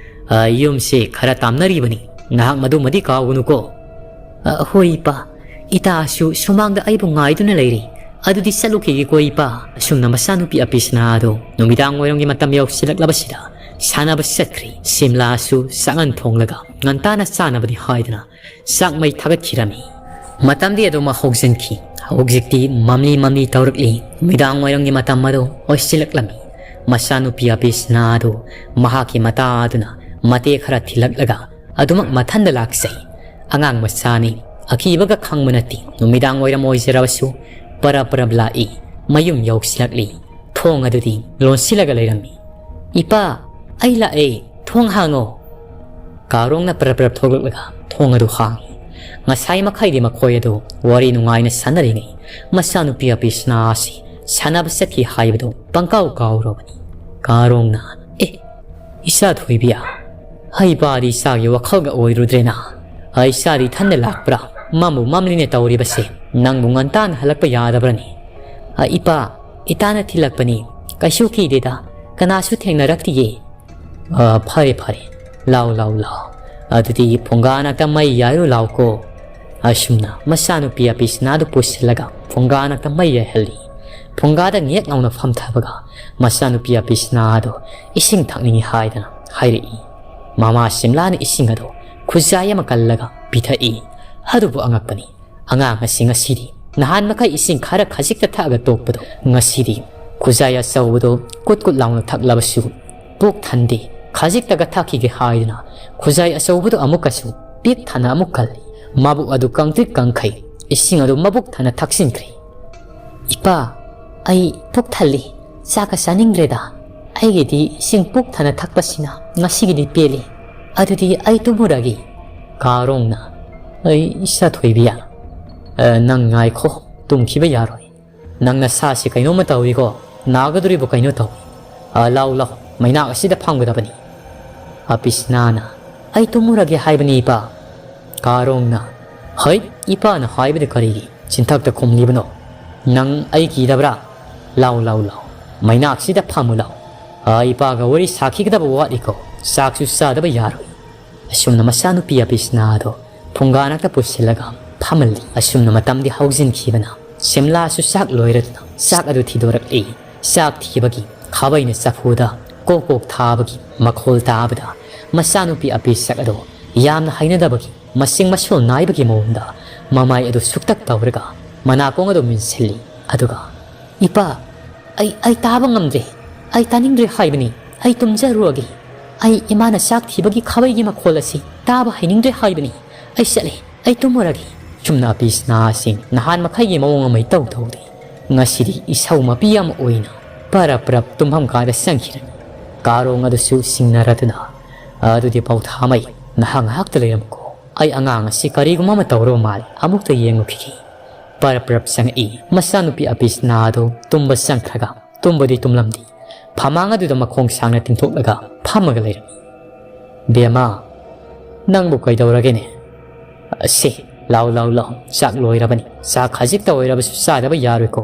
ꯑꯥ, ꯌꯨꯝꯁꯦ ꯈꯔ ꯇꯥꯝꯅꯔꯤꯕꯅꯤ꯫ ꯅꯍꯥꯛ ꯃꯗꯨꯃꯗꯤ ꯀꯥꯎꯒꯅꯨꯀꯣ꯫" "ꯑ, ꯍꯣꯏ ꯏꯄꯥ, ꯏꯇꯥꯁꯨ ꯁꯨꯃꯥꯡꯗ ꯑꯩꯕꯨ ꯉꯥꯏꯗꯨꯅ ꯂꯩꯔꯤ꯫ ꯑꯗꯨꯗꯤ ꯆꯠꯂꯨꯈꯤꯒꯦꯀꯣ ꯏꯄꯥ꯫" ꯑꯁꯨꯝꯅ ꯃꯆꯥꯅꯨꯄꯤ ꯑꯄꯤꯁꯅꯥ ꯑꯗꯣ ꯅꯨꯃꯤꯗꯥꯡ ꯋꯥꯏꯔꯝꯒꯤ ꯃꯇꯝ ꯌꯧꯁꯤꯜꯂꯛꯂꯕꯁꯤꯗ ꯁꯥꯟꯅꯕ ꯆꯠꯈ꯭ꯔꯦ꯫ ꯁꯤꯝꯂꯥꯁꯨ ꯆꯥꯛꯉꯟ ꯊꯣꯡꯂꯒ ꯉꯟꯇꯥꯅ ꯆꯥꯅꯕꯗꯤ ꯍꯥꯏꯗꯅ ꯆꯥꯛ ꯃꯩ ꯊꯥꯒꯠꯈꯤꯔꯝꯃꯤ꯫ ꯃꯇꯝꯗꯤ ꯑꯗꯨꯃꯛ ꯍꯧꯖꯤꯟꯈꯤ꯫ ꯍꯧꯖꯤꯛꯇꯤ ꯃꯝꯂꯤ ꯃꯝꯂꯤ ꯇꯧꯔꯛꯂꯤ꯫ ꯅꯨꯃꯤꯗꯥꯡ ꯋꯥꯏꯔꯝꯒꯤ ꯃꯇꯝ ꯑꯗꯨ ꯑꯣꯏꯁꯤꯜꯂꯛꯂꯝꯃꯤ꯫ ꯃꯆꯥꯅꯨꯄꯤ ꯑꯕꯤꯁꯅꯥ ꯑꯗꯨ ꯃꯍꯥꯛꯀꯤ ꯃꯇꯥ ꯑꯗꯨꯅ ꯃꯇꯦꯛ ꯈꯔ ꯊꯤꯜꯂꯛꯂꯒ ꯑꯗꯨꯃꯛ ꯃꯊꯟꯗ ꯂꯥꯛꯆꯩ꯫ ꯑꯉꯥꯡ ꯃꯆꯥꯅꯤ, ꯑꯀꯤꯕꯒ ꯈꯪꯕ ꯅꯠꯇꯦ꯫ ꯅꯨꯃꯤꯗꯥꯡ ꯋꯥꯏꯔꯝ ꯑꯣꯏꯖꯔꯕꯁꯨ ꯄꯔꯞ ꯄꯔꯞ ꯂꯥꯛꯏ꯫ ꯃꯌꯨꯝ ꯌꯧꯁꯤꯜꯂꯛꯂꯤ꯫ ꯊꯣꯡ ꯑꯗꯨꯗꯤ ꯂꯣꯟꯁꯤꯜꯂꯒ ꯂꯩꯔꯝꯃꯤ꯫ "ꯏꯄꯥ, ꯑꯩ ꯂꯥꯛꯑꯦ, ꯊꯣꯡ ꯍꯥꯡꯉꯣ!" ꯀꯥꯔꯣꯡꯅ ꯄꯔꯞ ꯄꯔꯞ ꯊꯣꯛꯂꯛꯂꯒ ꯊꯣꯡ ꯑꯗꯨ ꯍꯥꯡꯉꯤ꯫ ꯉꯁꯥꯏ ꯃꯈꯩꯗꯤ ꯃꯈꯣꯏ ꯑꯗꯨ ꯋꯥꯔꯤ ꯅꯨꯡꯉꯥꯏꯅ ꯁꯥꯟꯅꯔꯤꯉꯩ, ꯃꯆꯥꯅꯨꯄꯤ ꯑꯕꯤꯁꯅꯥ ꯑꯁꯤ ꯁꯥꯟꯅꯕ ꯆꯠꯈꯤ ꯍꯥꯏꯕꯗꯨ ꯄꯪꯀꯥꯎ ꯀꯥꯎꯔꯕꯅꯤ꯫ ꯀꯥꯔꯣꯡꯅ, "ꯑꯦ, ꯏꯆꯥ ꯊꯣꯏꯕꯤꯌꯥ, ꯍꯩ ꯄꯥꯗꯤ ꯏꯆꯥꯒꯤ ꯋꯥꯈꯜꯒ ꯑꯣꯏꯔꯨꯗ꯭ꯔꯦꯅ꯫ ꯑꯩ ꯏꯆꯥꯗꯤ ꯏꯊꯟꯗ ꯂꯥꯛꯄ꯭ꯔꯥ? ꯃꯝꯕꯨ ꯃꯝꯂꯤꯅꯦ ꯇꯧꯔꯤꯕꯁꯦ꯫ ꯅꯪꯕꯨ ꯉꯟꯇꯥꯅ ꯍꯜꯂꯛꯄ ꯌꯥꯗꯕ꯭ꯔꯅꯦ?" "ꯑ, ꯏꯄꯥ, ꯏꯇꯥꯅ ꯊꯤꯜꯂꯛꯄꯅꯤ꯫ ꯀꯩꯁꯨ ꯀꯤꯗꯦꯗ꯫ ꯀꯅꯥꯁꯨ ꯊꯦꯡꯅꯔꯛꯇꯤꯌꯦ꯫" "ꯑ, ꯐꯔꯦ, ꯐꯔꯦ꯫ ꯂꯥꯎ, ꯂꯥꯎ, ꯂꯥꯎ꯫ ꯑꯗꯨꯗꯤ ꯐꯨꯡꯒꯥ ꯅꯥꯛꯇ ꯃꯩ ꯌꯥꯏꯔꯨ ꯂꯥꯎꯀꯣ꯫" ꯑꯁꯨꯝꯅ ꯃꯆꯥꯅꯨꯄꯤ ꯑꯕꯤꯁꯅꯥꯗꯨ ꯄꯨꯁꯤꯜꯂꯒ ꯐꯨꯡꯒꯥ ꯅꯥꯛꯇ ꯃꯩ ꯌꯥꯏꯍꯜꯂꯤ꯫ ꯐꯨꯡꯒꯥꯗ ꯉꯦꯛ ꯂꯥꯎꯅ ꯐꯝꯊꯕꯒ ꯃꯆꯥꯅꯨꯄꯤ ꯑꯕꯤꯁꯅꯥ ꯑꯗꯨ ꯏꯁꯤꯡ ꯊꯛꯅꯤꯡꯏ ꯍꯥꯏꯗꯅ ꯍꯥꯏꯔꯛꯏ꯫ ꯃꯃꯥ ꯁꯤꯝꯂꯥꯅ ꯏꯁꯤꯡ ꯑꯗꯨ ꯈꯨꯖꯥꯏ ꯑꯃ ꯀꯜꯂꯒ ꯄꯤꯊꯛꯏ꯫ ꯑꯗꯨꯕꯨ ꯑꯉꯛꯄꯅꯤ, ꯑꯉꯥꯡ ꯑꯁꯤ ꯉꯁꯤꯗꯤ ꯅꯍꯥꯟ ꯃꯈꯩ ꯏꯁꯤꯡ ꯈꯔ ꯈꯖꯤꯛꯇ ꯊꯛꯑꯒ ꯇꯣꯛꯄꯗꯣ, ꯉꯁꯤꯗꯤ ꯈꯨꯖꯥꯏ ꯑꯆꯧꯕꯗꯣ ꯀꯨꯠ ꯀꯨꯠ ꯂꯥꯎꯅ ꯊꯛꯂꯕꯁꯨ ꯄꯨꯛ ꯊꯟꯗꯦ꯫ ꯈꯖꯤꯛꯇꯒ ꯊꯛꯈꯤꯒꯦ ꯍꯥꯏꯗꯨꯅ ꯈꯨꯖꯥꯏ ꯑꯆꯧꯕꯗꯨ ꯑꯃꯨꯛꯀꯁꯨ ꯄꯤꯛ ꯊꯟꯅ ꯑꯃꯨꯛ ꯀꯜꯂꯤ꯫ ꯃꯕꯨꯛ ꯑꯗꯨ ꯀꯪꯇ꯭ꯔꯤꯛ ꯀꯪꯈꯩ ꯏꯁꯤꯡ ꯑꯗꯨ ꯃꯕꯨꯛ ꯊꯟꯅ ꯊꯛꯆꯤꯟꯈ꯭ꯔꯦ꯫ "ꯏꯄꯥ, ꯑꯩ ꯄꯨꯛ ꯊꯜꯂꯤ, ꯆꯥꯛꯀ ꯆꯥꯅꯤꯡꯗ꯭ꯔꯦꯗ꯫ ꯑꯩꯒꯤꯗꯤ ꯏꯁꯤꯡ ꯄꯨꯛ ꯊꯟꯅ ꯊꯛꯄꯁꯤꯅ ꯉꯁꯤꯒꯤꯗꯤ ꯄꯦꯜꯂꯤ꯫ ꯑꯗꯨꯗꯤ ꯑꯩ ꯇꯨꯝꯃꯨꯔꯒꯦ꯫" ꯀꯥꯔꯣꯡꯅ, "ꯑꯩ ꯏꯆꯥ ꯊꯣꯏꯕꯤꯌꯥ, ꯑ, ꯅꯪ ꯉꯥꯏꯈꯣ, ꯇꯨꯝꯈꯤꯕ ꯌꯥꯔꯣꯏ꯫ ꯅꯪ ꯅꯁꯥꯁꯤ ꯀꯩꯅꯣꯝꯃ ꯇꯧꯏꯀꯣ, ꯅꯥꯒꯗꯣꯔꯤꯕ ꯀꯩꯅꯣ ꯇꯧꯏ꯫ ꯑ, ꯂꯥꯎ, ꯂꯥꯎ, ꯃꯩꯅꯥꯛ ꯑꯁꯤꯗ ꯐꯝꯒꯗꯕꯅꯤ꯫" ꯑꯕꯤꯁꯅꯥꯅ, "ꯑꯩ ꯇꯨꯝꯃꯨꯔꯒꯦ ꯍꯥꯏꯕꯅꯤ, ꯏꯄꯥ꯫" ꯀꯥꯔꯣꯡꯅ, "ꯍꯩꯠ, ꯏꯄꯥꯅ ꯍꯥꯏꯕꯗ ꯀꯔꯤꯒꯤ ꯆꯤꯟꯊꯛꯇ ꯈꯨꯝꯂꯤꯕꯅꯣ? ꯅꯪ ꯑꯩ ꯀꯤꯗꯕ꯭ꯔꯥ? ꯂꯥꯎ, ꯂꯥꯎ, ꯂꯥꯎ, ꯃꯩꯅꯥꯛꯁꯤꯗ ꯐꯝꯃꯨ ꯂꯥꯎ꯫ ꯑ, ꯏꯄꯥꯒ ꯋꯥꯔꯤ ꯁꯥꯈꯤꯒꯗꯕ ꯋꯥꯠꯂꯤꯀꯣ, ꯆꯥꯛꯁꯨ ꯆꯥꯗꯕ ꯌꯥꯔꯣꯏ꯫" ꯑꯁꯨꯝꯅ ꯃꯆꯥꯅꯨꯄꯤ ꯑꯕꯤꯁꯅꯥꯗꯣ ꯐꯨꯡꯒꯥ ꯅꯥꯛꯇ ꯄꯨꯁꯤꯜꯂꯒ ꯐꯝꯍꯜꯂꯤ꯫ ꯑꯁꯨꯝꯅ ꯃꯇꯝꯗꯤ ꯍꯧꯖꯤꯟꯈꯤꯕꯅ ꯁꯤꯝꯂꯥꯁꯨ ꯆꯥꯛ ꯂꯣꯏꯔꯗꯨꯅ ꯆꯥꯛ ꯑꯗꯨ ꯊꯤꯗꯣꯔꯛꯏ꯫ ꯆꯥꯛ ꯊꯤꯕꯒꯤ ꯈꯥꯕꯩꯅ ꯆꯐꯨꯗ ꯀꯣꯛ ꯀꯣꯛ ꯊꯥꯕꯒꯤ ꯃꯈꯣꯜ ꯇꯥꯕꯗ ꯃꯆꯥꯅꯨꯄꯤ ꯑꯕꯤꯁꯛ ꯑꯗꯣ ꯌꯥꯝꯅ ꯍꯩꯅꯗꯕꯒꯤ ꯃꯁꯤꯡ ꯃꯁꯨ ꯅꯥꯏꯕꯒꯤ ꯃꯑꯣꯡꯗ ꯃꯃꯥꯏ ꯑꯗꯨ ꯁꯨꯛꯇꯛ ꯇꯧꯔꯒ ꯃꯅꯥꯀꯣꯡ ꯑꯗꯨ ꯃꯤꯟꯁꯤꯜꯂꯤ꯫ ꯑꯗꯨꯒ, "ꯏꯄꯥ, ꯑꯩ, ꯑꯩ ꯇꯥꯕ ꯉꯝꯗ꯭ꯔꯦ꯫ ꯑꯩ ꯇꯥꯅꯤꯡꯗ꯭ꯔꯦ ꯍꯥꯏꯕꯅꯤ꯫ ꯑꯩ ꯇꯨꯝꯖꯔꯨꯔꯒꯦ꯫ ꯑꯩ ꯏꯃꯥꯅ ꯆꯥꯛ ꯊꯤꯕꯒꯤ ꯈꯥꯕꯩꯒꯤ ꯃꯈꯣꯜ ꯑꯁꯤ ꯇꯥꯕ ꯍꯩꯅꯤꯡꯗ꯭ꯔꯦ ꯍꯥꯏꯕꯅꯤ꯫ ꯑꯩ ꯆꯠꯂꯦ꯫ ꯑꯩ ꯇꯨꯝꯃꯨꯔꯒꯦ꯫" ꯆꯨꯝꯅ ꯑꯄꯤꯁꯅꯥ ꯑꯁꯤ ꯅꯍꯥꯟ ꯃꯈꯩꯒꯤ ꯃꯑꯣꯡ ꯑꯃ ꯏꯇꯧ ꯇꯧꯗꯦ꯫ ꯉꯁꯤꯗꯤ ꯏꯁꯧ ꯃꯄꯤ ꯑꯃ ꯑꯣꯏꯅ ꯄꯔꯞ ꯄꯔꯞ ꯇꯨꯝꯐꯝ ꯀꯥꯗ ꯆꯪꯈꯤꯔꯅꯤ꯫ ꯀꯥꯔꯣꯡ ꯑꯗꯨꯁꯨ ꯁꯤꯡꯅꯔꯗꯨꯅ, "ꯑꯗꯨꯗꯤ ꯄꯥꯎꯊꯥꯃꯩ, ꯅꯍꯥꯛ ꯉꯥꯏꯍꯥꯛꯇ ꯂꯩꯔꯝꯃꯨꯀꯣ꯫ ꯑꯩ ꯑꯉꯥꯡ ꯑꯁꯤ ꯀꯔꯤꯒꯨꯝꯕ ꯑꯃ ꯇꯧꯔꯕ ꯃꯥꯜꯂꯦ꯫ ꯑꯃꯨꯛꯇ ꯌꯦꯡꯉꯨꯈꯤꯒꯦ꯫" ꯄꯔꯞ ꯄꯔꯞ ꯆꯪꯉꯛꯏ꯫ ꯃꯆꯥꯅꯨꯄꯤ ꯑꯄꯤꯁꯅꯥ ꯑꯗꯨ ꯇꯨꯝꯕ ꯆꯪꯈ꯭ꯔꯒ, ꯇꯨꯝꯕꯗꯤ ꯇꯨꯝꯂꯝꯗꯦ꯫ ꯐꯃꯥꯡ ꯑꯗꯨꯗ ꯃꯈꯣꯡ ꯁꯥꯡꯅ ꯇꯤꯡꯊꯣꯛꯂꯒ ꯐꯝꯃꯒ ꯂꯩꯔꯝꯃꯤ꯫ "ꯕꯦꯝꯃ, ꯅꯪꯕꯨ ꯀꯩꯗꯧꯔꯒꯦꯅꯦ? ꯁꯦ, ꯂꯥꯎ, ꯂꯥꯎ, ꯂꯥꯎ, ꯆꯥꯛ ꯂꯣꯏꯔꯕꯅꯤ꯫ ꯆꯥꯛ ꯈꯖꯤꯛꯇ ꯑꯣꯏꯔꯕꯁꯨ ꯆꯥꯗꯕ ꯌꯥꯔꯣꯏꯀꯣ꯫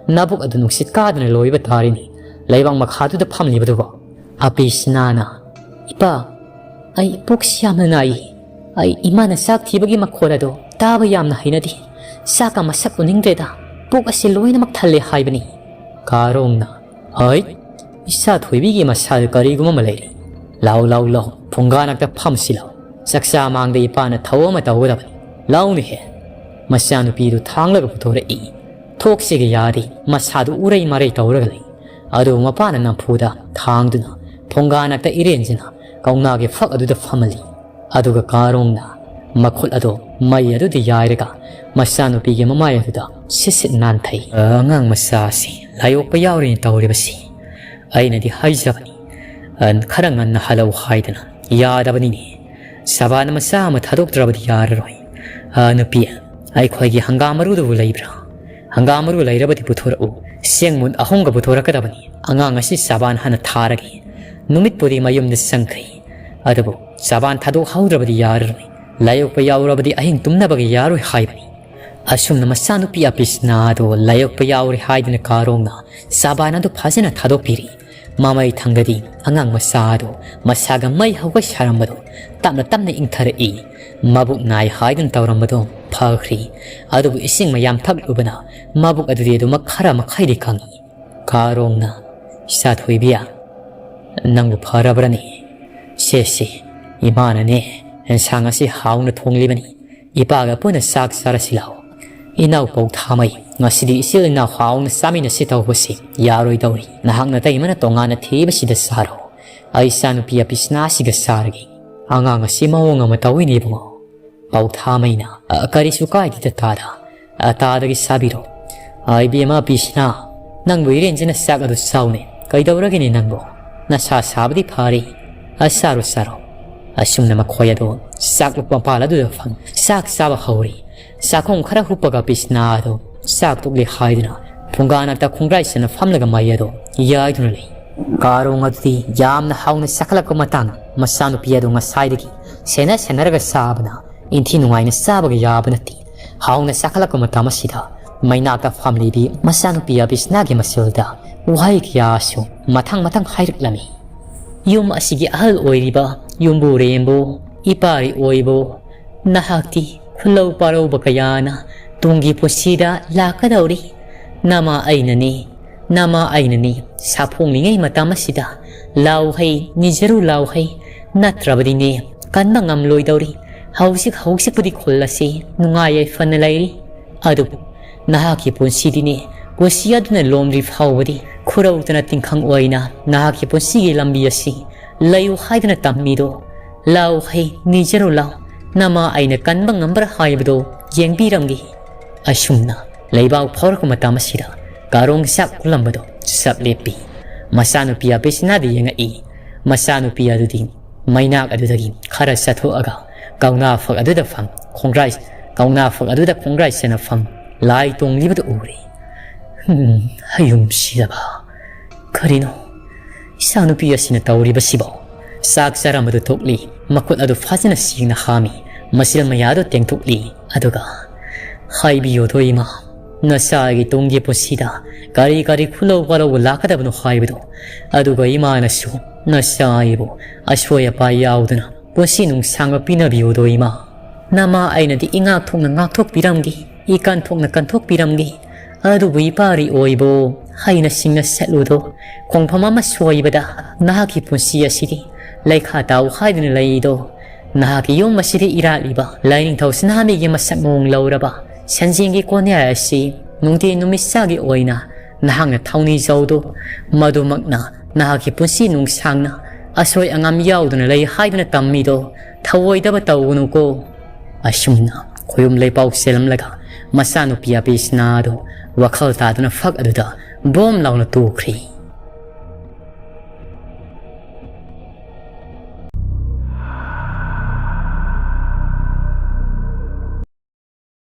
ꯅꯕꯨꯛ ꯑꯗꯨ ꯅꯨꯡꯁꯤꯠ ꯀꯥꯗꯅ ꯂꯣꯏꯕ ꯇꯥꯔꯤꯅꯤ꯫ ꯂꯩꯕꯥꯛ ꯃꯈꯥꯗꯨꯗ ꯐꯝꯂꯤꯕꯗꯨꯕꯨ?" ꯑꯄꯤꯁꯅꯥꯅ, "ꯏꯄꯥ, ꯑꯩ ꯄꯨꯛꯁꯤ ꯌꯥꯝꯅ ꯅꯥꯏ꯫ ꯑꯩ ꯏꯃꯥꯅ ꯆꯥꯛ ꯊꯤꯕꯒꯤ ꯃꯈꯣꯜ ꯑꯗꯣ ꯇꯥꯕ ꯌꯥꯝꯅ ꯍꯩꯅꯗꯦ꯫ ꯆꯥꯛꯀ ꯃꯁꯛ ꯎꯅꯤꯡꯗ꯭ꯔꯦꯗ꯫ ꯄꯨꯛ ꯑꯁꯤ ꯂꯣꯏꯅꯃꯛ ꯊꯜꯂꯦ ꯍꯥꯏꯕꯅꯤ꯫" ꯀꯥꯔꯣꯡꯅ, "ꯍꯩꯠ, ꯏꯆꯥ ꯊꯣꯏꯕꯤꯒꯤ ꯃꯁꯥꯗ ꯀꯔꯤꯒꯨꯝꯕ ꯑꯃ ꯂꯩꯔꯦ꯫ ꯂꯥꯎ, ꯂꯥꯎ, ꯂꯥꯎ, ꯐꯨꯡꯒꯥ ꯅꯥꯛꯇ ꯐꯝꯁꯤ ꯂꯥꯎ꯫ ꯆꯥꯛꯆꯥ ꯃꯥꯡꯗ ꯏꯄꯥꯅ ꯊꯧ ꯑꯃ ꯇꯧꯒꯗꯕꯅꯤ꯫ ꯂꯥꯎꯅꯦꯍꯦ꯫" ꯃꯆꯥꯅꯨꯄꯤꯗꯨ ꯊꯥꯡꯂꯒ ꯄꯨꯊꯣꯔꯛꯏ꯫ ꯊꯣꯛꯁꯤꯒ ꯌꯥꯗꯦ, ꯃꯁꯥꯗꯨ ꯎꯔꯩ ꯃꯔꯩ ꯇꯧꯔꯒ ꯂꯩ꯫ ꯑꯗꯨꯕꯨ ꯃꯄꯥꯅ ꯅꯝꯐꯨꯗ ꯊꯥꯡꯗꯨꯅ ꯐꯨꯡꯒꯥ ꯅꯥꯛꯇ ꯏꯔꯦꯟꯖꯅ ꯀꯧꯅꯥꯒꯤ ꯐꯛ ꯑꯗꯨꯗ ꯐꯝꯍꯜꯂꯤ꯫ ꯑꯗꯨꯒ ꯀꯥꯔꯣꯡꯅ ꯃꯈꯨꯠ ꯑꯗꯨ ꯃꯩ ꯑꯗꯨꯗ ꯌꯥꯏꯔꯒ ꯃꯆꯥꯅꯨꯄꯤꯒꯤ ꯃꯃꯥꯏ ꯑꯗꯨꯗ ꯁꯤꯠ ꯁꯤꯠ ꯅꯥꯟꯊꯩ꯫ "ꯑꯉꯥꯡ ꯃꯆꯥꯁꯤ ꯂꯥꯏꯑꯣꯛꯄ ꯌꯥꯎꯔꯦꯅ ꯇꯧꯔꯤꯕꯁꯤ꯫ ꯑꯩꯅꯗꯤ ꯍꯥꯏꯖꯕꯅꯤ, ꯑ, ꯈꯔ ꯉꯟꯅ ꯍꯜꯂꯛꯎ ꯍꯥꯏꯗꯅ꯫ ꯌꯥꯗꯕꯅꯤꯅꯦ꯫ ꯁꯕꯥꯟ ꯃꯆꯥ ꯑꯃ ꯊꯥꯗꯣꯛꯇ꯭ꯔꯕꯗꯤ ꯌꯥꯔꯔꯣꯏ꯫ ꯑ, ꯅꯨꯄꯤ, ꯑꯩꯈꯣꯏꯒꯤ ꯍꯪꯒꯥꯝ ꯃꯔꯨꯗꯨꯕꯨ ꯂꯩꯕ꯭ꯔꯥ? ꯍꯪꯒꯥꯝ ꯃꯔꯨ ꯂꯩꯔꯕꯗꯤ ꯄꯨꯊꯣꯔꯛꯎ꯫ ꯆꯦꯡ ꯃꯨꯟ ꯑꯍꯨꯝꯒ ꯄꯨꯊꯣꯔꯛꯀꯗꯕꯅꯤ꯫ ꯑꯉꯥꯡ ꯑꯁꯤ ꯁꯕꯥꯟ ꯍꯥꯟꯅ ꯊꯥꯔꯒꯦ꯫ ꯅꯨꯃꯤꯠꯄꯨꯗꯤ ꯃꯌꯨꯝꯗ ꯆꯪꯈ꯭ꯔꯦ꯫ ꯑꯗꯨꯕꯨ ꯁꯕꯥꯟ ꯊꯥꯗꯣꯛꯍꯧꯗ꯭ꯔꯕꯗꯤ ꯌꯥꯔꯔꯣꯏ꯫ ꯂꯥꯏꯑꯣꯛꯄ ꯌꯥꯎꯔꯕꯗꯤ ꯑꯍꯤꯡ ꯇꯨꯝꯅꯕꯒ ꯌꯥꯔꯣꯏ ꯍꯥꯏꯕꯅꯤ꯫" ꯑꯁꯨꯝꯅ ꯃꯆꯥꯅꯨꯄꯤ ꯑꯄꯤꯁꯅꯥ ꯑꯗꯨ ꯂꯥꯏꯑꯣꯛꯄ ꯌꯥꯎꯔꯦ ꯍꯥꯏꯗꯨꯅ ꯀꯥꯔꯣꯡꯅ ꯁꯕꯥꯟ ꯑꯗꯨ ꯐꯖꯅ ꯊꯥꯗꯣꯛꯄꯤꯔꯤ꯫ ꯃꯃꯩ ꯊꯪꯗꯗꯤ ꯑꯉꯥꯡ ꯃꯆꯥ ꯑꯗꯨ ꯃꯁꯥꯒ ꯃꯩ ꯍꯧꯒ ꯁꯥꯔꯝꯕꯗꯨ ꯇꯞꯅ ꯇꯞꯅ ꯏꯪꯊꯔꯛꯏ꯫ ꯃꯕꯨꯛ ꯅꯥꯏ ꯍꯥꯏꯗꯨꯅ ꯇꯧꯔꯝꯕꯗꯨ ꯐꯈ꯭ꯔꯤ꯫ ꯑꯗꯨꯕꯨ ꯏꯁꯤꯡ ꯃꯌꯥꯝ ꯊꯛꯂꯨꯕꯅ ꯃꯕꯨꯛ ꯑꯗꯨꯗꯤ ꯑꯗꯨꯃꯛ ꯈꯔ ꯃꯈꯩꯗꯤ ꯀꯪꯏ꯫ ꯀꯥꯔꯣꯡꯅ, "ꯏꯆꯥ ꯊꯣꯏꯕꯤ, ꯅꯪꯕꯨ ꯐꯔꯕ꯭ꯔꯅꯦ? ꯁꯦ, ꯁꯦ, ꯏꯃꯥꯅꯅꯦ ꯑꯦꯟꯁꯥꯡ ꯑꯁꯤ ꯍꯥꯎꯅ ꯊꯣꯡꯂꯤꯕꯅꯤ꯫ ꯏꯄꯥꯒ ꯄꯨꯟꯅ ꯆꯥꯛ ꯆꯥꯔꯁꯤ ꯂꯥꯎ꯫" "ꯏꯅꯥꯎ ꯄꯧꯊꯥꯃꯩ, ꯉꯁꯤꯗꯤ ꯏꯆꯤꯜ ꯏꯅꯥꯎ ꯍꯥꯎꯅ ꯆꯥꯃꯤꯟꯅꯁꯤ ꯇꯧꯕꯁꯤ ꯌꯥꯔꯣꯏꯗꯧꯔꯤ꯫ ꯅꯍꯥꯛ ꯅꯇꯩꯃꯅ ꯇꯣꯉꯥꯟꯅ ꯊꯤꯕꯁꯤꯗ ꯆꯥꯔꯣ꯫ ꯑꯩ ꯏꯆꯥꯅꯨꯄꯤ ꯑꯕꯤꯁꯅꯥꯁꯤꯒ ꯆꯥꯔꯒꯦ꯫ ꯑꯉꯥꯡ ꯑꯁꯤ ꯃꯑꯣꯡ ꯑꯃ ꯇꯧꯏꯅꯦ ꯏꯕꯨꯡꯉꯣ꯫" ꯄꯧꯊꯥꯃꯩꯅ, "ꯑ, ꯀꯔꯤꯁꯨ ꯀꯥꯏꯗꯦꯗ ꯇꯥꯗ꯫ ꯑ, ꯇꯥꯗꯒꯤ ꯆꯥꯕꯤꯔꯣ꯫ ꯑ, ꯏꯕꯦꯝꯃ ꯑꯕꯤꯁꯅꯥ, ꯅꯪꯕꯨ ꯏꯔꯦꯟꯖꯅ ꯆꯥꯛ ꯑꯗꯨ ꯆꯥꯎꯅꯦ꯫ ꯀꯩꯗꯧꯔꯒꯦꯅꯦ ꯅꯪꯕꯨ? ꯅꯁꯥ ꯁꯥꯕꯗꯤ ꯐꯔꯦ꯫ ꯑ, ꯆꯥꯔꯣ, ꯆꯥꯔꯣ꯫" ꯑꯁꯨꯝꯅ ꯃꯈꯣꯏ ꯑꯗꯨ ꯆꯥꯛ ꯂꯨꯛ ꯃꯄꯥꯜ ꯑꯗꯨꯗ ꯐꯝ ꯆꯥꯛ ꯆꯥꯕ ꯍꯧꯔꯤ꯫ ꯆꯥꯛꯈꯣꯡ ꯈꯔ ꯍꯨꯞꯄꯒ ꯕꯤꯁꯅꯥ ꯑꯗꯨ ꯆꯥꯛ ꯇꯣꯛꯂꯦ ꯍꯥꯏꯗꯨꯅ ꯐꯨꯡꯒꯥ ꯅꯥꯛꯇ ꯈꯣꯡꯒ꯭ꯔꯥꯏ ꯆꯟꯅ ꯐꯝꯂꯒ ꯃꯩ ꯑꯗꯨ ꯌꯥꯏꯗꯨꯅ ꯂꯩ꯫ ꯀꯥꯔꯣꯡ ꯑꯗꯨꯗꯤ ꯌꯥꯝꯅ ꯍꯥꯎꯅ ꯆꯥꯈꯠꯂꯛꯄ ꯃꯇꯥꯡ ꯃꯆꯥꯅꯨꯄꯤ ꯑꯗꯨ ꯉꯁꯥꯏꯗꯒꯤ ꯁꯦꯟꯅ ꯁꯦꯟꯅꯔꯒ ꯆꯥꯕꯅ ꯏꯟꯊꯤ ꯅꯨꯡꯉꯥꯏꯅ ꯆꯥꯕꯒ ꯌꯥꯕ ꯅꯠꯇꯦ꯫ ꯍꯥꯎꯅ ꯆꯥꯈꯠꯂꯛꯄ ꯃꯇꯝ ꯑꯁꯤꯗ ꯃꯩꯅꯥꯛꯇ ꯐꯝꯂꯤꯕꯤ ꯃꯆꯥꯅꯨꯄꯤ ꯑꯕꯤꯁꯅꯥꯒꯤ ꯃꯆꯤꯜꯗ ꯋꯥꯍꯩ ꯀꯌꯥꯁꯨ ꯃꯊꯪ ꯃꯊꯪ ꯍꯥꯏꯔꯛꯂꯝꯃꯤ꯫ ꯌꯨꯝ ꯑꯁꯤꯒꯤ ꯑꯍꯜ ꯑꯣꯏꯔꯤꯕ ꯌꯨꯝꯕꯨꯔꯦꯝꯕꯨ, ꯏꯄꯥꯔꯤ ꯑꯣꯏꯕꯨ, ꯅꯍꯥꯛꯇꯤ ꯈꯨꯜꯂꯧ ꯄꯥꯔꯧꯕ ꯀꯌꯥꯅ ꯇꯨꯡꯒꯤ ꯄꯨꯟꯁꯤꯗ ꯂꯥꯛꯀꯗꯧꯔꯤ꯫ ꯅꯃꯥ ꯑꯩꯅꯅꯤ, ꯅꯃꯥ ꯑꯩꯅꯅꯤ ꯁꯥꯐꯣꯡꯂꯤꯉꯩ ꯃꯇꯝ ꯑꯁꯤꯗ ꯂꯥꯎ ꯍꯩ, ꯅꯤꯖꯔꯨ ꯂꯥꯎ ꯍꯩ, ꯅꯠꯇ꯭ꯔꯕꯗꯤꯅꯦ ꯀꯟꯕ ꯉꯝꯂꯣꯏꯗꯧꯔꯤ꯫ ꯍꯧꯖꯤꯛ ꯍꯧꯖꯤꯛꯄꯨꯗꯤ ꯈꯨꯜ ꯑꯁꯤ ꯅꯨꯡꯉꯥꯏ ꯌꯥꯏꯐꯅ ꯂꯩꯔꯤ, ꯑꯗꯨꯕꯨ ꯅꯍꯥꯛꯀꯤ ꯄꯨꯟꯁꯤꯗꯤꯅꯦ, ꯄꯨꯟꯁꯤ ꯑꯗꯨꯅ ꯂꯣꯝꯗ꯭ꯔꯤ ꯐꯥꯎꯕꯗꯤ ꯈꯨꯔꯧꯇꯅ ꯇꯤꯡꯈꯪ ꯑꯣꯏꯅ ꯅꯍꯥꯛꯀꯤ ꯄꯨꯟꯁꯤꯒꯤ ꯂꯝꯕꯤ ꯑꯁꯤ ꯂꯩꯌꯨ ꯍꯥꯏꯗꯨꯅ ꯇꯝꯃꯤꯗꯣ꯫ ꯂꯥꯎ ꯍꯩ, ꯅꯤꯖꯔꯨ ꯂꯥꯎ, ꯅꯃꯥ ꯑꯩꯅ ꯀꯟꯕ ꯉꯝꯕ꯭ꯔꯥ ꯍꯥꯏꯕꯗꯣ ꯌꯦꯡꯕꯤꯔꯝꯒꯦ꯫" ꯑꯁꯨꯝꯅ ꯂꯩꯕꯥꯛ ꯐꯥꯎꯔꯛꯄ ꯃꯇꯝ ꯑꯁꯤꯗ ꯀꯥꯔꯣꯡ ꯆꯥꯛ ꯎꯠꯂꯝꯕꯗꯣ ꯆꯞ ꯂꯦꯞꯄꯤ꯫ ꯃꯆꯥꯅꯨꯄꯤ ꯑꯕꯤꯁꯅꯥꯗ ꯌꯦꯡꯉꯛꯏ꯫ ꯃꯆꯥꯅꯨꯄꯤ ꯑꯗꯨꯗꯤ ꯃꯩꯅꯥꯛ ꯑꯗꯨꯗꯒꯤ ꯈꯔ ꯆꯠꯊꯣꯛꯑꯒ ꯀꯧꯅꯥ ꯐꯛ ꯑꯗꯨꯗ ꯐꯝ ꯈꯣꯡꯒ꯭ꯔꯥꯏ, ꯀꯧꯅꯥ ꯐꯛ ꯑꯗꯨꯗ ꯈꯣꯡꯒ꯭ꯔꯥꯏ ꯆꯟꯅ ꯐꯝ ꯂꯥꯏ ꯇꯣꯡꯂꯤꯕꯗꯨ ꯎꯔꯦ꯫ ꯎꯝ, ꯍꯌꯨꯝꯁꯤꯗꯕ꯫ ꯀꯔꯤꯅꯣ ꯏꯆꯥꯅꯨꯄꯤ ꯑꯁꯤꯅ ꯇꯧꯔꯤꯕꯁꯤꯕꯣ? ꯆꯥꯛ ꯆꯥꯔꯝꯕꯗꯨ ꯊꯣꯛꯂꯤ, ꯃꯈꯨꯠ ꯑꯗꯨ ꯐꯖꯅ ꯁꯦꯡꯅ ꯍꯥꯝꯃꯤ, ꯃꯆꯤꯜ ꯃꯌꯥꯗꯨ ꯇꯦꯡꯊꯣꯛꯂꯤ, ꯑꯗꯨꯒ, "ꯍꯥꯏꯕꯤꯌꯣꯗꯣ ꯏꯃꯥ, ꯅꯆꯥꯒꯤ ꯇꯨꯡꯒꯤ ꯄꯨꯟꯁꯤꯗ ꯀꯔꯤ ꯀꯔꯤ ꯈꯨꯜꯂꯧ ꯄꯥꯔꯧꯕ ꯂꯥꯛꯀꯗꯕꯅꯣ ꯍꯥꯏꯕꯗꯣ, ꯑꯗꯨꯒ ꯏꯃꯥꯅꯁꯨ ꯅꯆꯥ ꯑꯩꯕꯨ ꯑꯁꯣꯏ ꯑꯄꯥ ꯌꯥꯎꯗꯅ ꯄꯨꯟꯁꯤ ꯅꯨꯡꯁꯥꯡꯕ ꯄꯤꯅꯕꯤꯌꯨꯗꯣ ꯏꯃꯥ꯫ ꯅꯃꯥ ꯑꯩꯅꯗꯤ ꯏꯉꯥꯛ ꯊꯣꯛꯅ ꯉꯥꯛꯊꯣꯛꯄꯤꯔꯝꯒꯦ, ꯏꯀꯥꯟ ꯊꯣꯛꯅ ꯀꯟꯊꯣꯛꯄꯤꯔꯝꯒꯦ꯫ ꯑꯗꯨꯕꯨ ꯏꯄꯥꯔꯤ ꯑꯣꯏꯕꯣ, ꯍꯩꯅ ꯁꯤꯡꯅ ꯆꯠꯂꯨꯗꯣ, ꯈꯣꯡꯐꯝ ꯑꯃ ꯁꯣꯏꯕꯗ ꯅꯍꯥꯛꯀꯤ ꯄꯨꯟꯁꯤ ꯑꯁꯤꯗꯤ ꯂꯩꯈꯥ ꯇꯥꯎ ꯍꯥꯏꯗꯨꯅ ꯂꯩꯗꯣ꯫ ꯅꯍꯥꯛꯀꯤ ꯌꯨꯝ ꯑꯁꯤꯗ ꯏꯔꯥꯠꯂꯤꯕ ꯂꯥꯏꯅꯤꯡꯊꯧ ꯁꯅꯥꯃꯍꯤꯒꯤ ꯃꯁꯛ ꯃꯑꯣꯡ ꯂꯧꯔꯕ ꯁꯦꯟꯖꯦꯡꯒꯤ ꯀꯣꯅꯦꯜ ꯑꯁꯤ ꯅꯨꯡꯇꯤ ꯅꯨꯃꯤꯠꯁꯥꯒꯤ ꯑꯣꯏꯅ ꯅꯍꯥꯛꯅ ꯊꯧꯅꯤꯖꯧꯗꯨ, ꯃꯗꯨꯃꯛꯅ ꯅꯍꯥꯛꯀꯤ ꯄꯨꯟꯁꯤ ꯅꯨꯡꯁꯥꯡꯅ ꯑꯁꯣꯏ ꯑꯉꯥꯝ ꯌꯥꯎꯗꯅ ꯂꯩ ꯍꯥꯏꯗꯨꯅ ꯇꯝꯃꯤꯗꯣ ꯊꯧꯑꯣꯏꯗꯕ ꯇꯧꯒꯅꯨꯀꯣ꯫ ꯑꯁꯨꯝꯅ ꯈꯣꯌꯨꯝ ꯂꯩꯄꯥꯎ ꯆꯦꯜꯂꯝꯂꯒ ꯃꯆꯥꯅꯨꯄꯤ ꯑꯕꯤꯁꯅꯥ ꯑꯗꯨ ꯋꯥꯈꯜ ꯇꯥꯗꯨꯅ ꯐꯛ ꯑꯗꯨꯗ ꯕꯣꯝ ꯂꯥꯎꯅ ꯇꯨꯈ꯭ꯔꯤ꯫